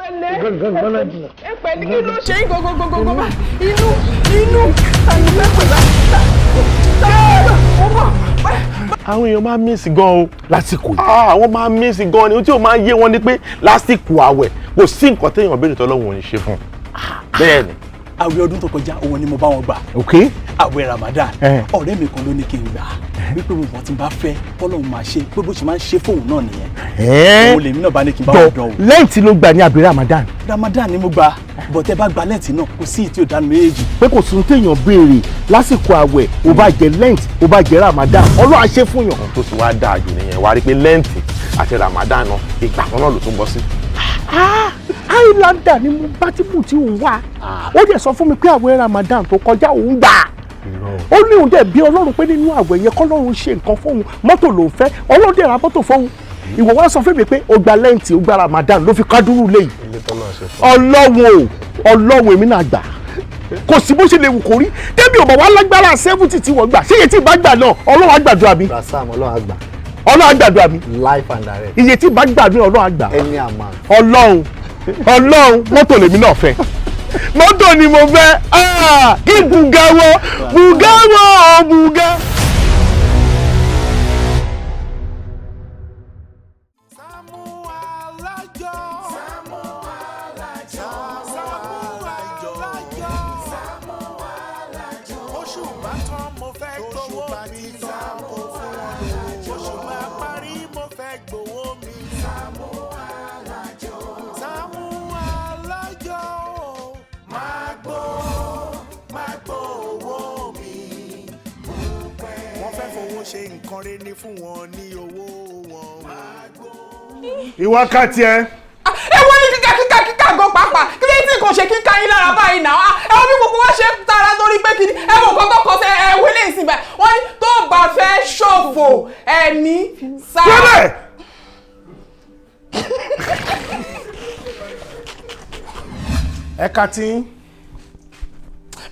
Pẹ̀lẹ́, ẹ pẹ̀lẹ́, kí ló ṣe yín gogogogogo bá inú inú tani fẹ́ pè bá ta ó bọ̀. Àwọn èèyàn máa ń miss gan o. Lásìkò yìí. Ah, àwọn máa ń miss gan ni. Ohun tí ó máa ń yé wọn ni pé lásìkò àwẹ̀, kò sí nǹkan téèyàn béèrè tọ́lọ́run ò ní ṣe fún un. Bẹ́ẹ̀ ni. Àwẹ̀ ọdún tó kọjá, òun ni mo bá wọn gbà. Àwẹ̀ Ramadan. Ọ̀rẹ́ mi kan ló ní kí n gbà wípé gbogbo tí n bá fẹ́ kọ́lọ́hún máa ṣe, pé bó ṣe máa ń ṣe fóun náà nìyẹn. Òun lèmi náà bá ní kí n bá wọn dán o. Lẹ́yìn tí ló gbà ní àbí Ramadan? Ramadan ni mo gbà, bọ̀tẹ́ bá gba Lent náà, kò sí ìtí òdánù méjèèjì. Pé kò sún téèyàn béèrè lásìkò àwẹ̀, ó bá jẹ Lent, ó bá jẹ Ramadan, Ọlọ́run á ṣe fún yàn. Ohun tó ti wá dáa jù nìyẹn, wá rí pé Lent àti Ramadan náà, ìgbà kan náà ló tún bọ́ sí. Highlander ni mo bá tí mò tí òun wá, ó dẹ̀ sọ fún mi pé àwẹ̀ Ramadan tó kọjá, òun gbà, ó ní òun dẹ̀ bí Ọlọ́run pé nínú àwẹ̀ yẹn, kọ́lọ́run ṣe nǹkan fóun, mọ́tò lòún fẹ́, Ọlọ́run dẹ̀ ra mọ́tò fóun. Ìwọ wá sọ fún mi pé ó gba Lent, ó gba Ramadan, ló fi kádúrú léyìí. Ilé tọ́lọ́ ṣe fún. Ọlọ́run o, Ọlọ́run, èmi náà gbà. Kò sí bó ṣe lè wù kó rí, débi ò bá wá lágbára 70 tí wọ́n gbà, ṣé iye tí ìbá gbà náà, Ọlọ́run á gbàdúrà mi? Rasam, Ọlọ́run àgbà. Ọlọ́run á gbàdúrà mi. Live and direct. Iye tí ìbá gbà ní, Ọlọ́run á gbà. Any amount. Ọlọ́run, Ọlọ́run, mọ́tò lèmi náà fẹ́, mọ́tò ni mo fẹ́. Ah, kí bùgá wọ́, bùgá wọ́, bùgá. Sàámú Alájọ. Sàámú Alájọ. Sàámú Alájọ. Sàámú Alájọ. Oṣù bá tán, mo fẹ́ gbowó mi. Sàámú Alájọ. Oṣù bá parí, mo fẹ́ gbowó mi. Sàámú Alájọ. Sàámú Alájọ. Máa gbó, máa gbó owó mi. Wọ́n fẹ́ fowó ṣe nǹkan rẹ̀ ní fún wọn ní owó wọn. Máa gbó. Ìwákàtí ẹ. Ẹ wọ́n ní kíkà kíkà kíkà gan pàápàá, kí ló tí kò ṣe kíkà yín lára báyìí náà? Ẹ wọ́n bí gbogbo wa ṣe ń tara torí pé kìíní, ẹ wọ́n nǹkan tó kọ sí ẹ wọlé ìsìn báyìí, wọ́n ní tó bá fẹ́ ṣòfò ẹ̀mí sá. Tẹ́lẹ̀. Ẹ̀ka tí.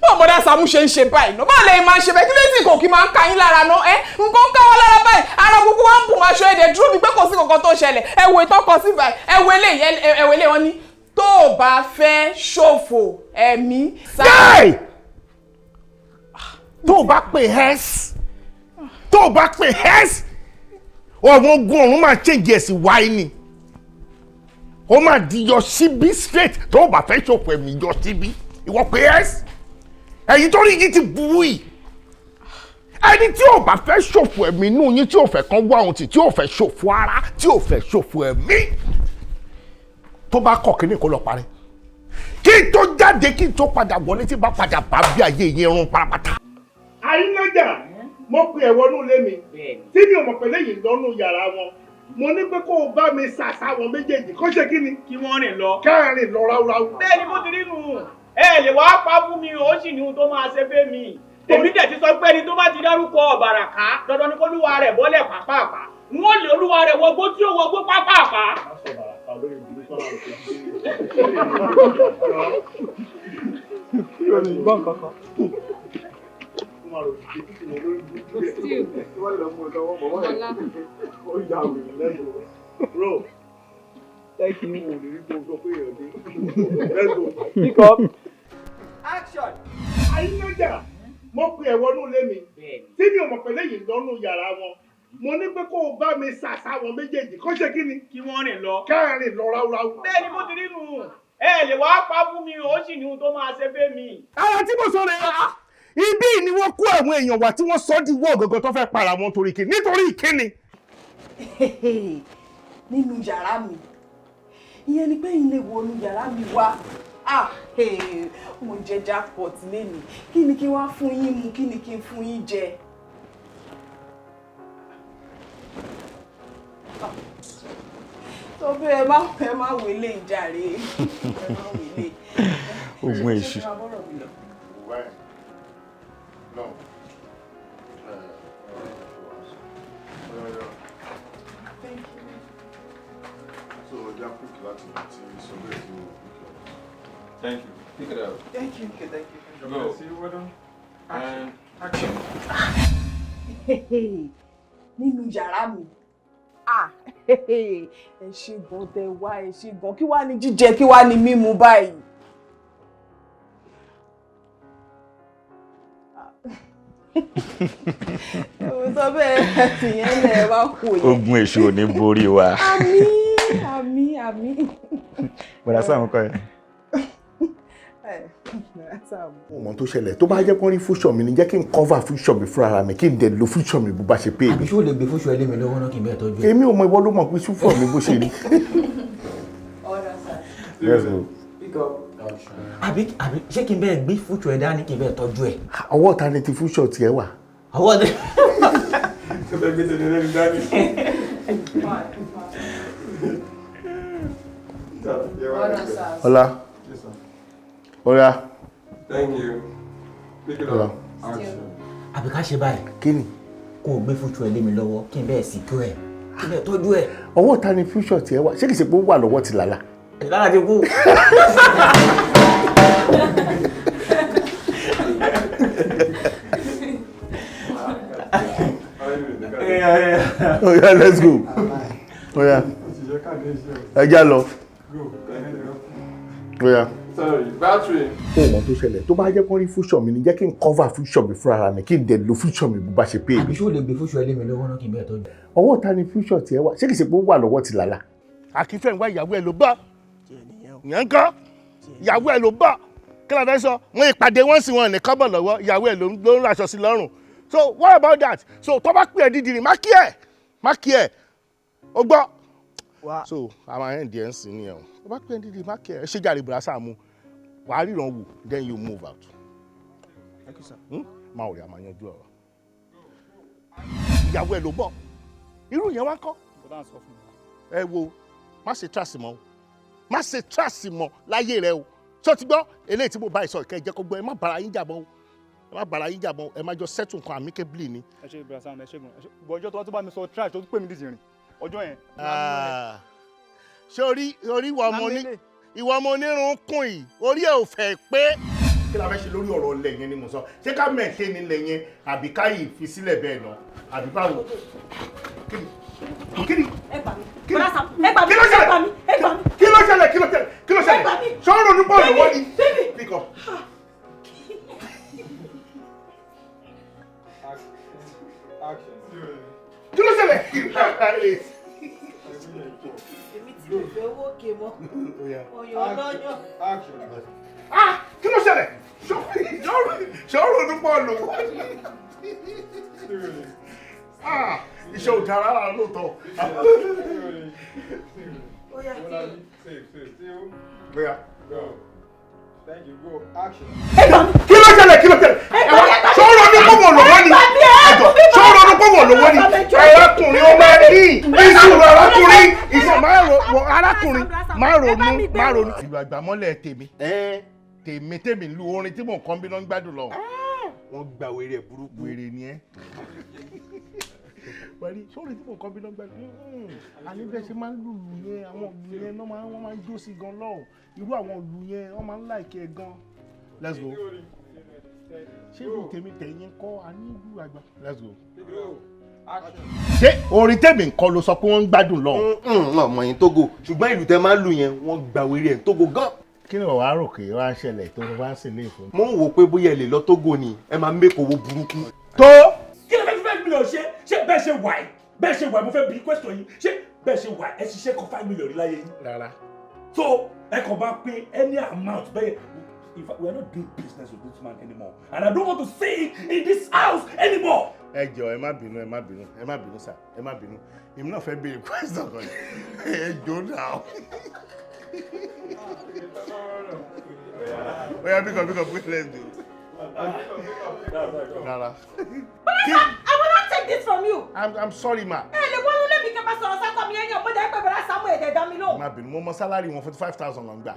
Báwo bọ́dá Sàámú ṣe ń ṣe báyìí náà? Báwo lẹ́yìn máa ń ṣe báyìí? Kí ló tí kò kí máa ń ka yín lára náà? Ẹ nǹkan ń ká wọn lára báyìí, ara gbogbo wa ń bùn aṣọ èdè dúró bíi pé kò sí kankan tó ṣẹlẹ̀. Ẹ wo ìtọ́kọ sí báyìí, ẹ wo eléyìí, ẹ wo eléyìí, wọ́n ní tó o bá fẹ́ ṣòfò ẹ̀mí sá. Yéè! Tó o bá pè s, tó o bá pè s, ọ̀run ogun ọ̀run máa change ẹ̀ sí y ni, ó máa di yọ síbí straight. Tó o bá fẹ́ ṣòfò ẹ̀mí, yọ síbí. Ìwọ pé s, ẹ̀yin tó rí yín ti burú yìí. Ẹni tí ò bá fẹ́ ṣòfò ẹ̀mí inú yín, tí ò fẹ́ kán wá ohun tì, tí ò fẹ́ ṣòfò ara, tí ò fẹ́ ṣòfò ẹ̀mí, tó bá kọ̀ kíní kó lọ parí, kí n tó jáde, kí n tó padà wọlé, tí bá padà bá bí ayé yín rún pátápátá. Àyínájà, mo pe ẹ̀ wọnú ilé mi tí mi ò mọ̀ pé lẹ́yìn lọ́nù yàrá wọn. Mo ní pé kó o bá mi ṣàṣà wọn méjèèjì, kó ṣe kí ni? Kí wọ́n rìn lọ. Káàrin lọ ráúráú. Bẹ́ẹ̀ ni, bó ti rí nù. Ẹ lè wá pa fún mi, ó sì ní ohun tó máa ṣe fẹ́ mi. Èmi dẹ̀ ti sọ pé ẹni tó bá ti dárúkọ Ọ̀bàràká, dandan ni kólúwa rẹ̀ bọ́lẹ̀ pàápàá. Wọ́n lé olúwa rẹ̀ wọgbó tí ó wọgbó pápápá. Bro. Thank you. Let's go. Pick up. Action. Àyínájà, mo pe ẹ̀ wọnú ilé mi tí mi ò mọ̀ pé lẹ́yìn lọ́nù yàrá wọn. Mo ní pé kó o bá mi ṣàṣà wọn méjèèjì, kó ṣe kí ni? Kí wọ́n rìn lọ. Káàrin lọ ráúráú. Bẹ́ẹ̀ ni, bó ti rí nù. Ẹ lè wá pa fún mi, ó sì ní ohun tó máa ṣe fẹ́ mi. Ara tí mo sọ rẹ̀, ibi ni wọ́n kó àwọn èèyàn wá tí wọ́n sọ di wọ́ ọ̀gọ̀gọ̀ tó fẹ́ para wọn torí kíni? Nítorí ìkíni. Nínú yàrá mi, ìyẹn ni pé ilé wọnú yàrá mi wá. Ah, hey, mo jẹ jackpot lẹ́nu. Kí ni kí wọ́n fún yín mu? Kí ni kí n fún yín jẹ? Ah, tó bí ẹ má wọlé ìjàre, ẹ má wọlé. Ogun èṣù. Ṣé kí n máa bọ́rọ̀ mi lọ? No. Thank you. So, ọjà quick láti ti sọ bẹ́ẹ̀ tí o pick up. Thank you. Pick it up. Thank you, thank you. Go. See you, well. And action. Nínú yàrá mi. Ah, ẹ ṣe gan tẹ wá, ẹ ṣe gan. Kí wá ní jíjẹ, kí wá ní mímu báyìí? Mo sọ bẹ́ẹ̀, tìyẹn lẹ̀ wá kò yẹ. Ogun èṣù ò ní borí wa. Àmín, àmín, àmín. Bọ̀dá Sàámú kọ́ ẹ. Ó mọ tó ṣẹlẹ̀, tó bá jẹ́ kó rí future mi ni, jẹ́ kí n cover future mi fúnra mi, kí n dẹ̀ lo future mi bó bá ṣe pé mi. Àbí ṣó lè gbé future ẹ lé mi lọ́wọ́ náà kí n bẹ́ẹ̀ tọ́jú ẹ? Èmi ò mọ, ìwọ ló mọ̀ pé future mi bó ṣe rí. Let's go. Àbí ṣé kí n bẹ́ẹ̀ gbé future ẹ dání kí n bẹ́ẹ̀ tọ́jú ẹ? Ọwọ́ ta ni ti future tiẹ̀ wà? Ọwọ́ tẹ. Ṣé fẹ́ gbé tẹ̀lé lẹ́nu dání? Ọlá. Ọlá. Thank you. Pick it up. Action. Àbí ká ṣe báyìí? Kí ni? Kó o gbé future ẹ lé mi lọ́wọ́ kí n bẹ́ẹ̀ secure ẹ, kí n bẹ́ẹ̀ tọ́jú ẹ. Ọwọ́ ta ni future tiẹ̀ wà? Ṣé kìí ṣe pé ó wà lọ́wọ́ ti Làlá? Làlá ti kú. Oh yeah, let's go. Oh yeah. Ẹ já lọ. Oh yeah. Sorry, battery. Ó mọ tó ṣẹlẹ̀, tó bá jẹ́ kó rí future mi ni, jẹ́ kí n cover future mi fúnra mi, kí n dẹ̀ lo future mi bó bá ṣe pé mi. Àbí ṣó lè gbé future ẹ lé mi lọ́wọ́ náà kí n bẹ́ẹ̀ tọ́jú ẹ? Ọwọ́ ta ni future tiẹ̀ wà? Ṣé kìí ṣe pé ó wà lọ́wọ́ ti Làlá? Akínfẹ́ ń wá ìyàwó ẹ̀ ló bá. Yẹn ń kọ́. Ìyàwó ẹ̀ ló bá. Kí ló fẹ́ sọ? Wọ́n ìpàdé wọ́n sì wọ́n ní kọ́bọ̀ lọ́wọ́. Ìyàwó ẹ̀ ló ń raṣọ sí lọ́rùn. So what about that? So tó bá pè é dídìrín, má kí ẹ̀, má kí ẹ̀. O gbọ́. So àwọn ẹ̀ ń di ẹ̀ ń sìn ní ẹ̀ o. Tó bá pè é dídìrín, má kí ẹ̀. Ẹ ṣe jàre, Bùrá Sàámú. Wàá ríran wò, then you move out. Thank you, sir. Máa ò rí àmà yanjú ọ̀rọ̀. Ìyàwó ẹ̀ ló bọ̀. Irú yẹn wá ń kọ́. Ẹ wo, má ṣe tíráàsì mọ́ o. Má ṣe tíráàsì mọ́ láyé rẹ o. Ṣé o ti gbọ́? Eléyìí tí mo bá ìsọ̀ ìkẹ́ jẹ́ kó gbọ́, ẹ má bára yín jà mọ́ o. Ẹ má bára yín jà mọ́, ẹ má jọ settle nǹkan amicably ni. Ẹ ṣe Bùrá Sàámú, ẹ ṣe gan. Ọjọ́ tó wá tó bá mi sọ trash tó pè mí dìdìrín ọjọ́ yẹn. Ṣé orí ìwọ ọmọ onírun kùn yìí, orí ẹ ò fẹ́ pé. Kí la fẹ́ ṣe lórí ọ̀rọ̀ ilẹ̀ yẹn ni mo sọ? Ṣé ká mẹ̀ṣẹ́ ni ilẹ̀ yẹn àbí ká yìí fi sílẹ̀ bẹ́ẹ̀ lọ? Àbí báwo? Kí ni? Kí ni? Ẹ gbà mí. Bùrá Sàámú, ẹ gbà mí, ẹ gbà mí, ẹ gbà mí. Kí ló ṣẹlẹ̀? Kí ló ṣẹlẹ̀? Kí ló ṣẹlẹ̀? Ṣé ó ronú bọ́ọ̀lù wọ́n ni? Pick up. Kí ló ṣẹlẹ̀? Èmi tí mo fẹ́ owó òkè mọ́. Ọyàn ọlọ́yàn. Ah! Kí ló ṣẹlẹ̀? Ṣé ó ronú bọ́ọ̀lù wọ́n ni? Ah! Iṣẹ́ ò dára rárá lóòótọ́. Bóyá. Thank you. Go. Action. Kí ló ṣẹlẹ̀? Kí ló ṣẹlẹ̀? Ṣé ó ronú pọ̀wọ̀ lọ́wọ́ ni? Ṣé ó ronú pọ̀wọ̀ lọ́wọ́ ni? Arákùnrin ó máa ní ìṣòro arákùnrin ìṣòro arákùnrin má ronú má ronú. Ìlú àgbàmọ́lẹ̀ tèmi tèmi tèmi lu orin tí mò ń kọ́ bí ló ń gbádùn lọ. Wọ́n gba wèrè burúkú. Wèrè ni ẹ́. Wẹ̀rí sórí tí mò ń kọ́ bí ló ń gbádùn. Àní bẹ́ẹ̀ ṣe máa ń lùlù yẹn, àwọn ìlú yẹn wọ́n máa ń jó sí gan lọ́hùn. Irú àwọn ìlú yẹn wọ́n máa ń láìkẹ́ ẹ gan. Let's go. Ṣé ìlú tèmi tẹ̀yìn kọ́ a ní ìlú àgbà? Let's go. Ṣé orin tèmi nǹkan ló sọ pé wọ́n ń gbádùn lọ́hùn? Ọmọ yẹn Tógò, ṣùgbọ́n ìlú tẹ máa ń lù yẹn wọ́n gba wèrè ẹ̀ Tógò gan. Kí ni wàá rò pé wàá ṣẹlẹ̀ tó wá ń ṣẹlẹ̀ fún? Mo ń wò pé bóyá ẹ lè lọ Tógò ni ẹ máa mẹ́kọ̀ owó burúkú. Tó. Kí ló fẹ́ fi 5 million ṣe? Ṣé bẹ́ẹ̀ ṣe wà ẹ́? Bẹ́ẹ̀ ṣe wà ẹ́, mo fẹ́ bí question yìí. Ṣé bẹ́ẹ̀ ṣe wà ẹ́ ṣiṣẹ́ kan 5 million rí láyé yín? Rárá. So ẹ kàn bá pín any amount bẹ́ẹ̀. In fact, we are not doing business with this man anymore, and I don't want to see him in this house anymore. Ẹ jọ̀ọ́, ẹ má bínú, ẹ má bínú, ẹ má bínú sir, ẹ má bínú. Èmi náà fẹ́ béèrè question kan. Ẹ jọ̀ọ́ náà. Oya, pick up, pick up, let's go. Rárá. I will not take this from you. I'm sorry ma. Ẹ lè wọ́n lé mi kí n bá sọ̀rọ̀ sákọ̀ mi ẹ̀yàn, mo dẹ̀ pé Bùrá Sàámú ẹ̀dẹ̀ dá mi lóhùn. Má bínú, mo mọ sálárì wọn 45,000 ló ń gbà.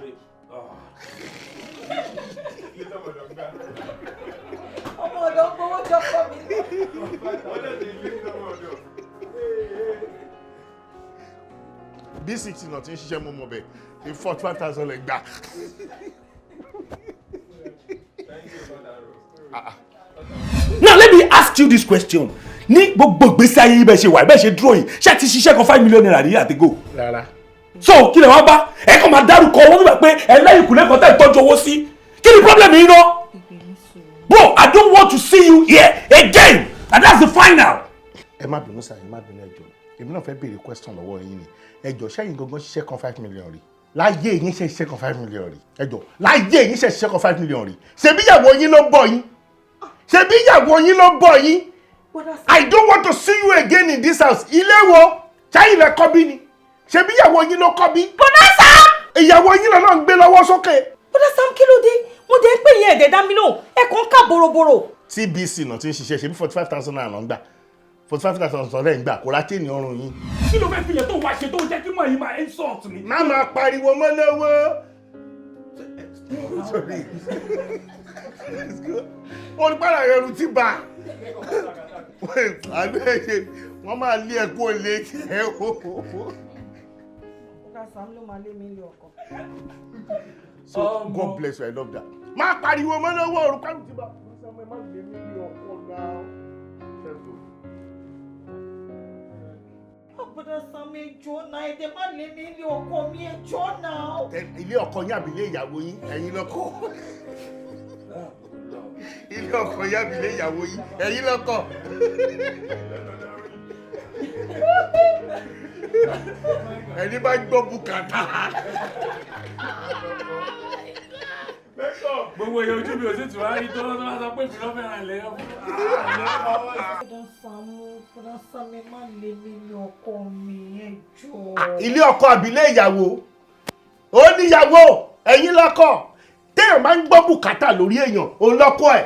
Ọmọ ọ̀dọ́ gbowó jọ fún mi. B60 náà ti ń ṣiṣẹ́ mọ́ mọ́ bẹ́ẹ̀ ní 45,000 lè gbà. Now let me ask you this question. Ní gbogbo ìgbésí ayé yín bẹ́ẹ̀ ṣe wà bẹ́ẹ̀ ṣe dúró yìí, ṣé ti ṣiṣẹ́ kan 5 million naira ní àtẹ́gò? Rárá. So kí lè wá bá ẹ kàn máa dárúkọ owó nígbà pé ẹ lẹ́yìn ìkùlé kan tẹ́ ẹ tọ́jú owó sí? Kí ni problem yìí ná? Bro, I don't want to see you here again, and that's the final. Ẹ má bínú sir, ẹ má bínú, ẹ jọ̀ọ́. Èmi náà fẹ́ béèrè question lọ́wọ́ yín ni. Ẹ jọ̀ọ́, ṣẹ́yìn gangan ṣiṣẹ́ kan 5 million rí láyé yín? Ṣe ṣiṣẹ́ kan 5 million rí? Ẹ jọ̀ọ́, láyé yín, ṣe ṣiṣẹ́ kan 5 million rí? Ṣebí ìyàwó yín ló bọ̀ yín? Ṣebí ìyàwó yín ló bọ̀ yín? I don't want to see you again in this house. Ilé wo ṣáyìn lẹ kọ́ bí ni? Ṣebí ìyàwó yín ló kọ́ bí? Bọ́dá Sam. Ìyàwó yín lọ́nà ń gbé lọ́wọ́ sókè. Bọ́dá Sam, kí ló dé? Mo dé ń pè yín, ẹ̀dẹ̀ dá mi lóhùn, ẹ̀ kàn ń kà bòròbòrò. TBC náà ti ń ṣiṣẹ́. Ṣebí 45,000 naira náà ń gbà, 45,000 sọ̀rọ̀ ẹ̀ ń gbà, kó ra chain ọrùn yín. Kí ló fẹ́ filẹ̀ tó wá ṣe tó jẹ́ kí mọ̀ yìí máa insult mi? Má máa pariwo mọ́ lọ́wọ́. Sorry. Let's go. Olùpàdà rẹ̀ rù ti bà. Wọ́n máa lé ẹ kó lé ẹ o. Bọ́dá Sam ló máa lé mi lé ọkọ. So God bless you, I love that. Má pariwo mọ́ lọ́wọ́, olùpàdà ti bà. Má lé mi lé ọkọ náà. Let's go. Bọ́dá Sam, ẹ jọ̀ọ́ náà, ẹ̀dẹ̀ má lé mi lé ọkọ mi, ẹ jọ̀ọ́ náà. Ilé ọkọ yín àbí ilé ìyàwó yín? Ẹ̀yin lọ́kọ. Ilé ọkọ yín àbí ilé ìyàwó yín? Ẹ̀yin lọ́kọ. Ẹni bá gbọ́ bùkátà. Gbogbo èèyàn ojú mi ò sì tún wá rí tó lọ́tọ́ wá sọ pé ìfìlọ́ fẹ́ràn ilẹ̀ yọ. Bọ́dá Sam, Bọ́dá Sam, ẹ má lé mi lé ọkọ mi, ẹ jọ̀ọ́. Ilé ọkọ àbí ilé ìyàwó? Ó níyàwó, ẹ̀yin lọ́kọ. Téèyàn máa ń gbọ́ bùkátà lórí èèyàn, òun lọ́kọ ẹ̀.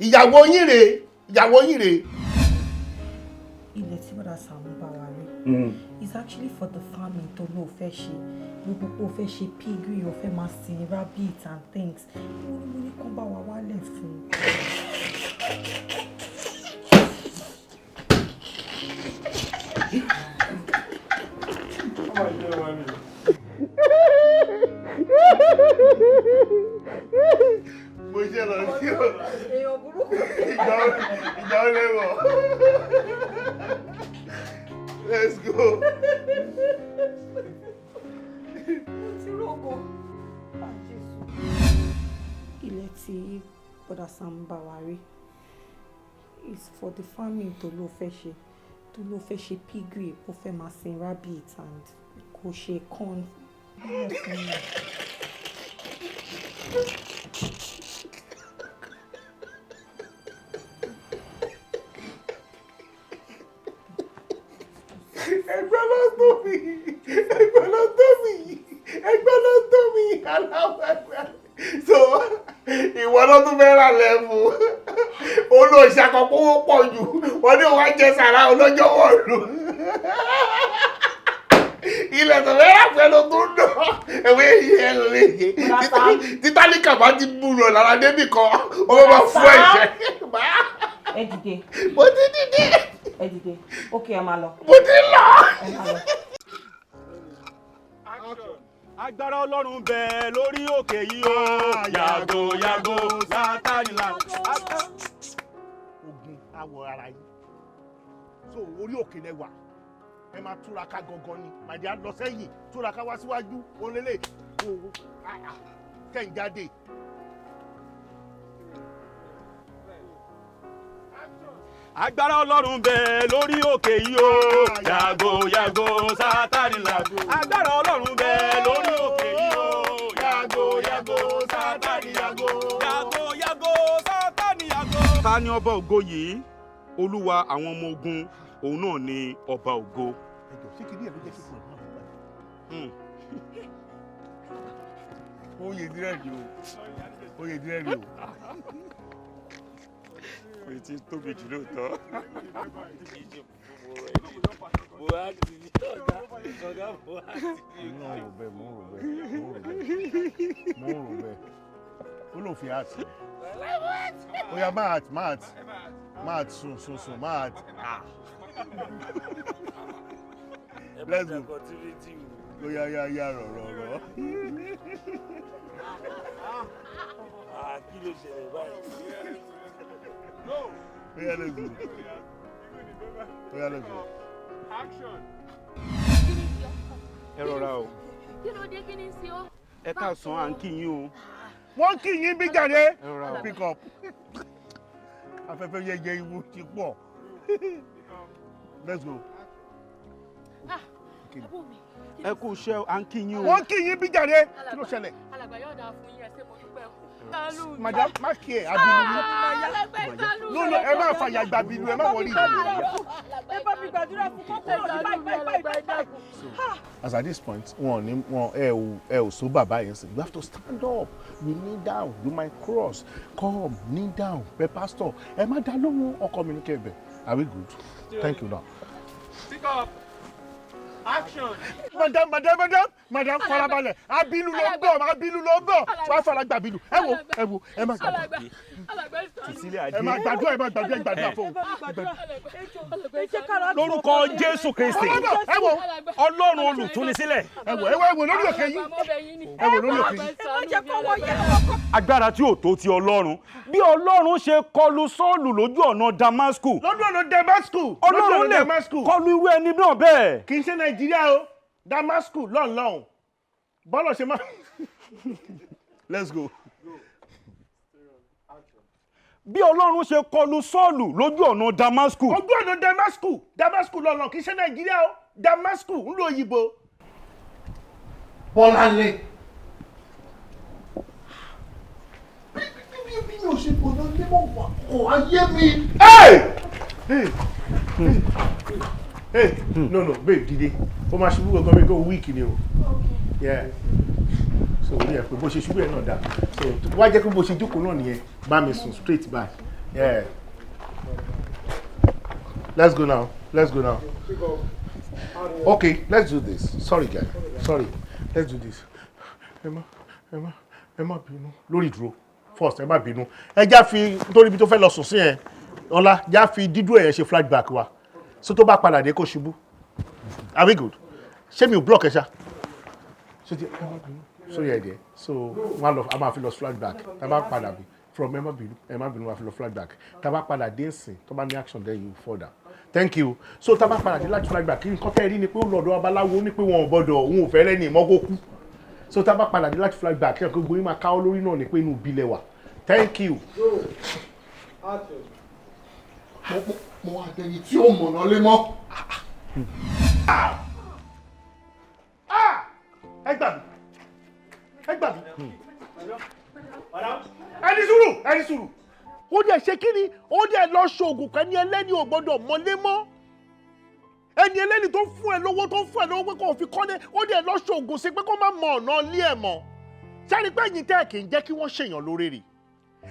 Ìyàwó yín rèé, ìyàwó yín rèé. Ilẹ̀ tí Bọ́dá Sam bá wa rí is actually for the farming tó lóò fẹ́ ṣe, gbogbo pé o fẹ́ ṣe piggery, o fẹ́ máa sin rabbit and things. Mo ní kán bá wa wálẹ̀ fún. Mo ṣe lọ sí o. Èèyàn burúkú. Ìgbà ó lẹ́wọ̀. Let's go. Mo ti rògo. Ilẹ̀ tí Bọ́dá Sam bá wa rí is for the farming tó ló fẹ́ ṣe, tó ló fẹ́ ṣe piggery, kó fẹ́ máa sin rabbit and kó ṣe corn. Ẹgbẹ́ ló tó mi, ẹgbẹ́ ló tó mi, ẹgbẹ́ ló tó mi, aláwọ̀ ẹgbẹ́. So ìwọ ló tún fẹ́ rà lẹ́fù olóòṣàkọ́kọ́ pọ̀ jù, wọ́n ní wọ́n jẹ sàrà olójó wọ̀lú. Ilẹ̀ tó fẹ́ rà pẹ̀lú tó ń dọ̀ ẹ̀wé yìí ẹ̀ lè yé títálíkà bá ti búrò lára débì kan, ó máa fún ẹ̀ṣẹ̀. Ẹ dìde. Mo ti dìde. Ẹ dìde, ókè, ẹ máa lọ. Mo ti lọ. Ẹ máa lọ. Agbára Ọlọ́run bẹ lórí òkè yìí o. Yàgò yàgò Sátánì là. Ogun awọ ara yìí, so orí òkè lẹ wà, ẹ máa túraká gangan ni màdìá lọ sẹ́yìn, túraká wá síwájú olélè kẹ́ ń jáde. Agbára Ọlọ́run bẹ lórí òkè yìí o. Yàgò yàgò Sátánì là. Agbára Ọlọ́run bẹ lórí òkè yìí o. Yàgò yàgò Sátánì yàgò. Yàgò yàgò Sátánì yàgò. Ta ni ọba ògo yìí? Olúwa àwọn ọmọ ogun, òun náà ni ọba ògo. Ẹjọ, ṣé kìíní ẹ ló jẹ́ kí kò náà fún báyìí? Oyè dírẹ̀ ni o, oyè dírẹ̀ ni o. Kò tí tóbi jù lóòótọ́. Mo ń rò bẹ́ẹ̀, mo ń rò bẹ́ẹ̀, mo ń rò bẹ́ẹ̀, mo ń rò bẹ́ẹ̀. Ó lóun fi heart. Ó yá, máa heart, máa heart, máa heart, sùn sùn sùn, máa heart. Let's go. Ó yá yá yá, rọ̀ rọ̀ rọ̀. Kí ló ṣẹlẹ̀ báyìí? Ó yá, let's go. Oya, let's go. Action. Ẹ rọra o. Kí ló dé, kí ni sí ọ? Ẹ káàsán, à ń kí yín o. Wọ́n kì í yín bí jáde. Ẹ rọra o. Pick up. Afẹ́fẹ́ yẹyẹ ìwú ti pọ̀. Let's go. Ah, àbúrò mi. Ẹ kú iṣẹ́, à ń kí yín o. Wọ́n kì í yín bí jáde. Kí ló ṣẹlẹ̀? Alàgbà, yóò dáa fún yín, ẹ ṣé, mo dúpẹ́ o. Sálù mi. Madam, má kí ẹ abiru ni. Alàgbà, sálù mi. No, no, ẹ má fàyà gba abiru, ẹ má wọrí. Ẹ bá mi gbàdúrà fún kókó ní báyìí báyìí báyìí báyìí. As at this point, wọn ní wọn ẹ ò so bàbá yẹn sí. You have to stand up. You kneel down. You might cross. Come, kneel down. Pẹ pastor, ẹ má dá lóhùn, ọkọ mi ní kẹbẹ. Are we good? Thank you now. Pick up. Action. Madam, madam, madam, madam, farabalẹ̀. Abilu ló ń bọ̀, abilu ló ń bọ̀. Wàá fara gba abilu. Ẹ wo, ẹ wo, ẹ má gbàdúrà. Alàgbà, sálù mi. Ẹ má gbàdúrà, ẹ má gbàdúrà, ẹ gbàdúrà fún un. Lórúkọ Jésù Kristi, Ẹ wo, Ọlọ́run olùtúnisílẹ̀. Ẹ wo, ẹ wo, ẹ wo lórí òkè yìí. Ẹ wo lórí òkè yìí. Agbára tí ò tó ti Ọlọ́run. Bí Ọlọ́run ṣe kọlu Sọ́ọ̀lù lójú ọ̀nà Damasku. Lójú ọ̀nà Damasku. Ọlọ́run lè kọlu irú ẹni náà bẹ́ẹ̀. Kì í ṣe Nàìjíríà o, Damasku lọ́nlọ́hùn. Bọ́lọ̀ ṣe máa. Let's go. Bí Ọlọ́run ṣe kọlu Sọ́ọ̀lù lójú ọ̀nà Damasku. Ojú ọ̀nà Damasku, Damasku lọ́nà, kì í ṣe Nàìjíríà o, Damasku ń lo òyìnbó. Bọ́láńlé. Bí mi ò ṣe gbọ́dọ̀ lé mọ̀ wà kò ayé mi. Hey! Hey! Hey! No, no, babe, dìde. Ó máa ṣubú gangan mi kó weak ni o. Yeah. So orí ẹ̀ pé bó ṣe ṣubú ẹ̀ náà dá. So wá jẹ́ pé bó ṣe jókòó náà nìyẹn, bá mi sùn straight back. Yeah. Let's go now. Let's go now. Okay, let's do this. Sorry, guy. Sorry. Let's do this. Ẹ má, ẹ má, ẹ má bínú. Lórí ìdúró. First, ẹ má bínú. Ẹ já fi nítorí ibi tó fẹ́ lọ sùn sí yẹn. Ọlá, já fi dídúró yẹn ṣe flashback wa. So tó bá padà dé kó ṣubú. Are we good? Ṣé mi ò block ẹ ṣá? Ṣé ti ẹ má bínú? So yẹ díẹ̀. So wọ́n á lọ, a máa fi lọ flashback. Tá a bá padà bí from ẹ má bínú, ẹ má bínú, wọ́n á fi lọ flashback. Tá a bá padà dé nsìn, tó bá ní action, then you fall down. Thank you. So tá a bá padà dé láti flashback, kí nǹkan tẹ́ ẹ rí ni pé ó lọ́dọ̀ babaláwo, ní pé wọn ò gbọ́dọ̀, òun ò fẹ́ rẹ́ ní ìmọ́kó kú. So tá a bá padà dé láti flashback, kí ọkọ̀ gbóyún máa káwọ́ lórí náà ni pé inú ìbílẹ̀ wà. Thank you. Mo wá dẹni tí ó mọ̀nà lé mọ́. Ẹ gbà mí, ẹ gbà mí. Ẹni sùúrù, ẹni sùúrù. Ó dẹ̀ ṣe kí ni? Ó dẹ̀ lọ ṣoògùn kan ní ẹlẹ́ni ò gbọ́dọ̀ mọ́lé mọ́. Ẹni ẹlẹ́ni tó ń fún ẹ lówó, tó ń fún ẹ lówó pé kó fi kọ́lé, ó dẹ̀ lọ ṣoògùn sí pé kó má mọ ọ̀nà ilé ẹ̀ mọ́. Sáré pé ẹ̀yin tẹ́ ẹ̀ kì í jẹ́ kí wọ́n ṣèyàn lóore rè,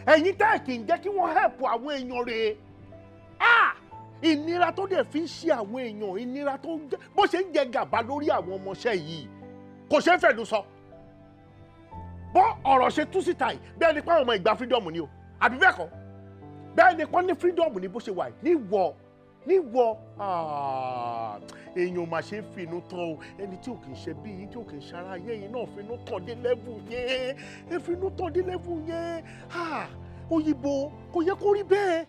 ẹ̀yin tẹ́ ẹ̀ kì í jẹ́ kí wọ́n help àwọn èèyàn rè. Ah! Ìnira tó dẹ̀ fi ń ṣe àwọn èèyàn, ìnira tó ń jẹ́ bó ṣe ń jẹ gàba lórí àwọn ọmọọṣẹ́ yìí, kò ṣeé fẹ̀lú sọ. Bọ́ ọ̀rọ̀ ṣe tú síta yìí, bẹ́ẹ̀ ni pé àwọn ọmọ ìgbà freedom ni o, àbí bẹ́ẹ̀ kọ́? Bẹ́ẹ̀ ni pọ́n ní freedom ni bó ṣe wà yìí, níwọ̀ níwọ̀ èèyàn mà ṣe finú tán o. Ẹni tí ò kì í ṣe bí yín, tí ò kì í ṣara ayé yìí náà, finú tán dé level yẹn, ẹ finú tán dé level yẹn. Òyìnbó kò yẹ kó rí bẹ́ẹ̀.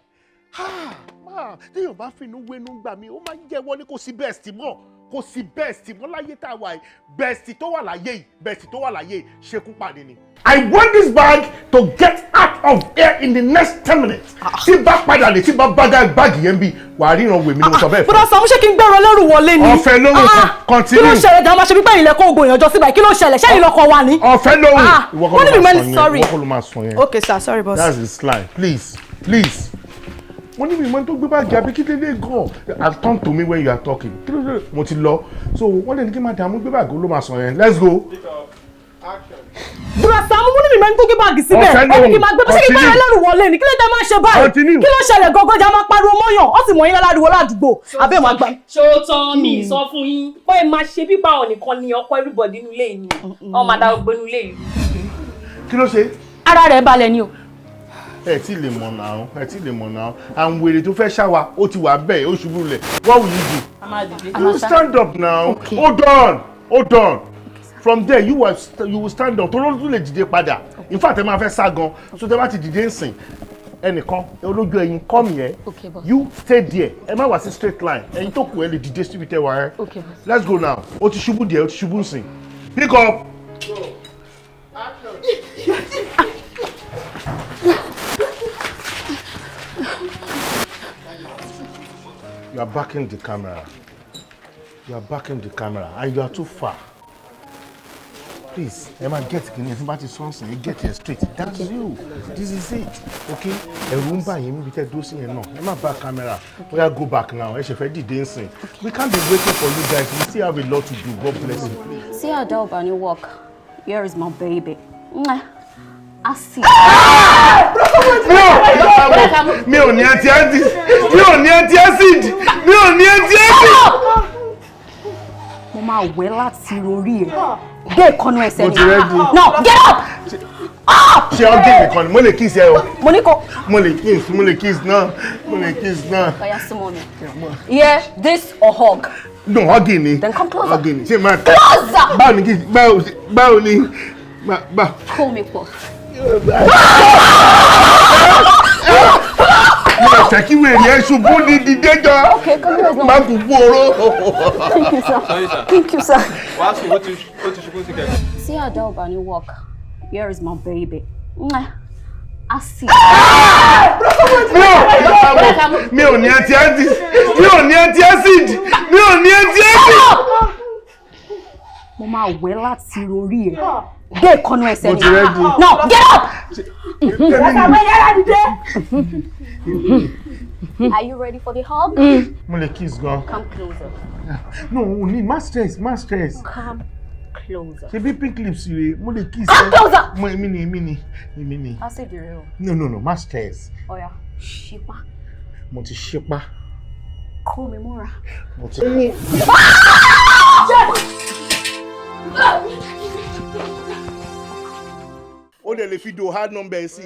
Téèyàn bá finú wénú gbà mí, ó máa ń jẹ́wọ́ ní kò sí best mọ́, kò sí best mọ́ láyé tá a wà yìí. Best tó wà láyé yìí, best tó wà láyé yìí, ṣekú pàdé ni. I want this bag to get out of here in the next 10 minutes. Tí bá padà lè tí bá bá báàgì yẹn bí, wà á ríran wèmí ni mo sọ bẹ́ẹ̀ fún. Bọ́dà Sàámú, ṣé kí n gbẹ̀rọ lẹ́rù wọlé ni? Ọ̀fẹ́ lóhùn, continue. Kí ló ṣẹlẹ̀ gan-an? Máa ṣe pípẹ́ ìlẹ̀kọ́ ogun ìyànjọ síbà. Kí ló ṣẹlẹ̀? Ṣé ìlọkọ wa ni? Ọ̀fẹ́ lóhùn. Ìwọ kọ́ ló máa sọ yẹn. Sorry. Ìwọ kọ́ ló máa sọ yẹn. Okay sir, sorry boss. That's the slide. Please, please. Wọ́n ní mi mọ́ tó gbé báàgì àbí kí dédé gan and turn to me when you are talking. Kí ló dé? Mo ti lọ. So wọ́n lè ní kí n máa dààmú gbé báàgì, ó ló máa sọ yẹn. Let's go. Bọ́dà Sàámú, mú ní mi mẹ́rin tó gbé báàgì síbẹ̀. Ọ̀fẹ́ Ó ní kí n máa gbé, ṣé kí n gbẹ̀rọ continue. lẹ́rù wọlé ni? Kí ló dé máa ṣe báyìí? Continue. Kí ló ṣẹlẹ̀ gangan? Jà máa pariwo mọ́yàn, ó sì mọ̀ yín láriwo ládùúgbò. Àbẹ́ màá gbà. Ṣó tán? Mi sọ fún yín pé máa ṣe pípa àwọn nìkan ni ọkọ everybody nínú ilé yìí ni wọn máa dá gbogbo nínú ilé yìí. Kí ló ṣe? Ara rẹ̀ balẹ̀ ni o. Ẹ tí lè mọ̀ náà, ẹ tí lè mọ̀ náà. Àwọn wèrè tó fẹ́ ṣá wa, ó ti wà bẹ́ẹ̀, ó ṣubú lẹ̀. What will you do? A máa dìde. You stand up now. Okay. Hold on, hold on. From there you will stand up. Tó ló tún lè dìde padà. In fact, ẹ máa fẹ́ sá gan. So tẹ bá ti dìde ń sìn, Ẹnìkan olójú ẹyin, come here. Okay, boss. You stay there. Ẹ má wá sí straight line. Ẹyin tó kù ẹ lè dìde síbi tẹ wà ẹ. Okay, boss. Let's go now. O ti ṣubú díẹ̀, o ti ṣubú nsìn. Pick up. You are backing the camera. You are backing the camera and you are too far. Please, ẹ máa get kìíní ẹ tí bá ti sọ́ọ̀sì ẹ get it straight. That's you. This is it. Okay? Ẹ̀rù ń bà yín níbi tẹ́ dúró sí yẹn náà. Ẹ má back camera. Oya go back now. Ẹ ṣe fẹ́ dìde nsìn. We can't be waiting for you guys. We still have a lot to do. God bless you. Please. See how dope and you walk. Here is my baby. Mwah. I see. Mi ò ní anti-acid. Mi ò ní anti-acid. Mi ò ní anti-acid. Mo máa wẹ̀ láti orí ẹ̀. Dé ìkànnì ẹsẹ̀ Mo ti ready. No, get up! Up! Ṣé ọdún nìkan ni mo lè kiss ẹ o? Mo ní kò. Mo lè kiss, mo lè kiss náà, mo lè kiss náà. Oya súnmọ́ mi. Yeah, this or hug. No, hugging ni. Then come closer. Hugging ni. Ṣé máa Closer! Báwo ni kiss? Báwo ni? Bá. Kó mi pọ̀. Mi ò fẹ́ kí wèrè ẹ ṣubú ní dídé jọ. Okay, come here now. Má kú kú oró. Thank you, sir. Sorry, sir. Thank you, sir. Wàá sùn, ó ti ṣubú sí kẹ̀kẹ́. See how dope and you walk. Here is my baby. Mwah. I see. Mi ò ní anti-acid. Mi ò ní anti-acid. Mi ò ní anti-acid. Mo máa wẹ̀ láti orí ẹ̀. Dé ìkànnì ẹsẹ̀ Mo ti ready. No, get up! Are you ready for the hug? Mo lè kiss gan. Come closer. No, o ní má stress, má stress. Come closer. Ṣebí pink lips rè, mo lè kiss. Come closer! Mo èmi ni, èmi ni, èmi ni. I see the real. No, no, no, má stress. Oya, ṣípá. Mo ti ṣípá. Kó mi mọ́ra. Mo ti. Ó dẹ̀ lè fi do hard number ẹ̀ sí.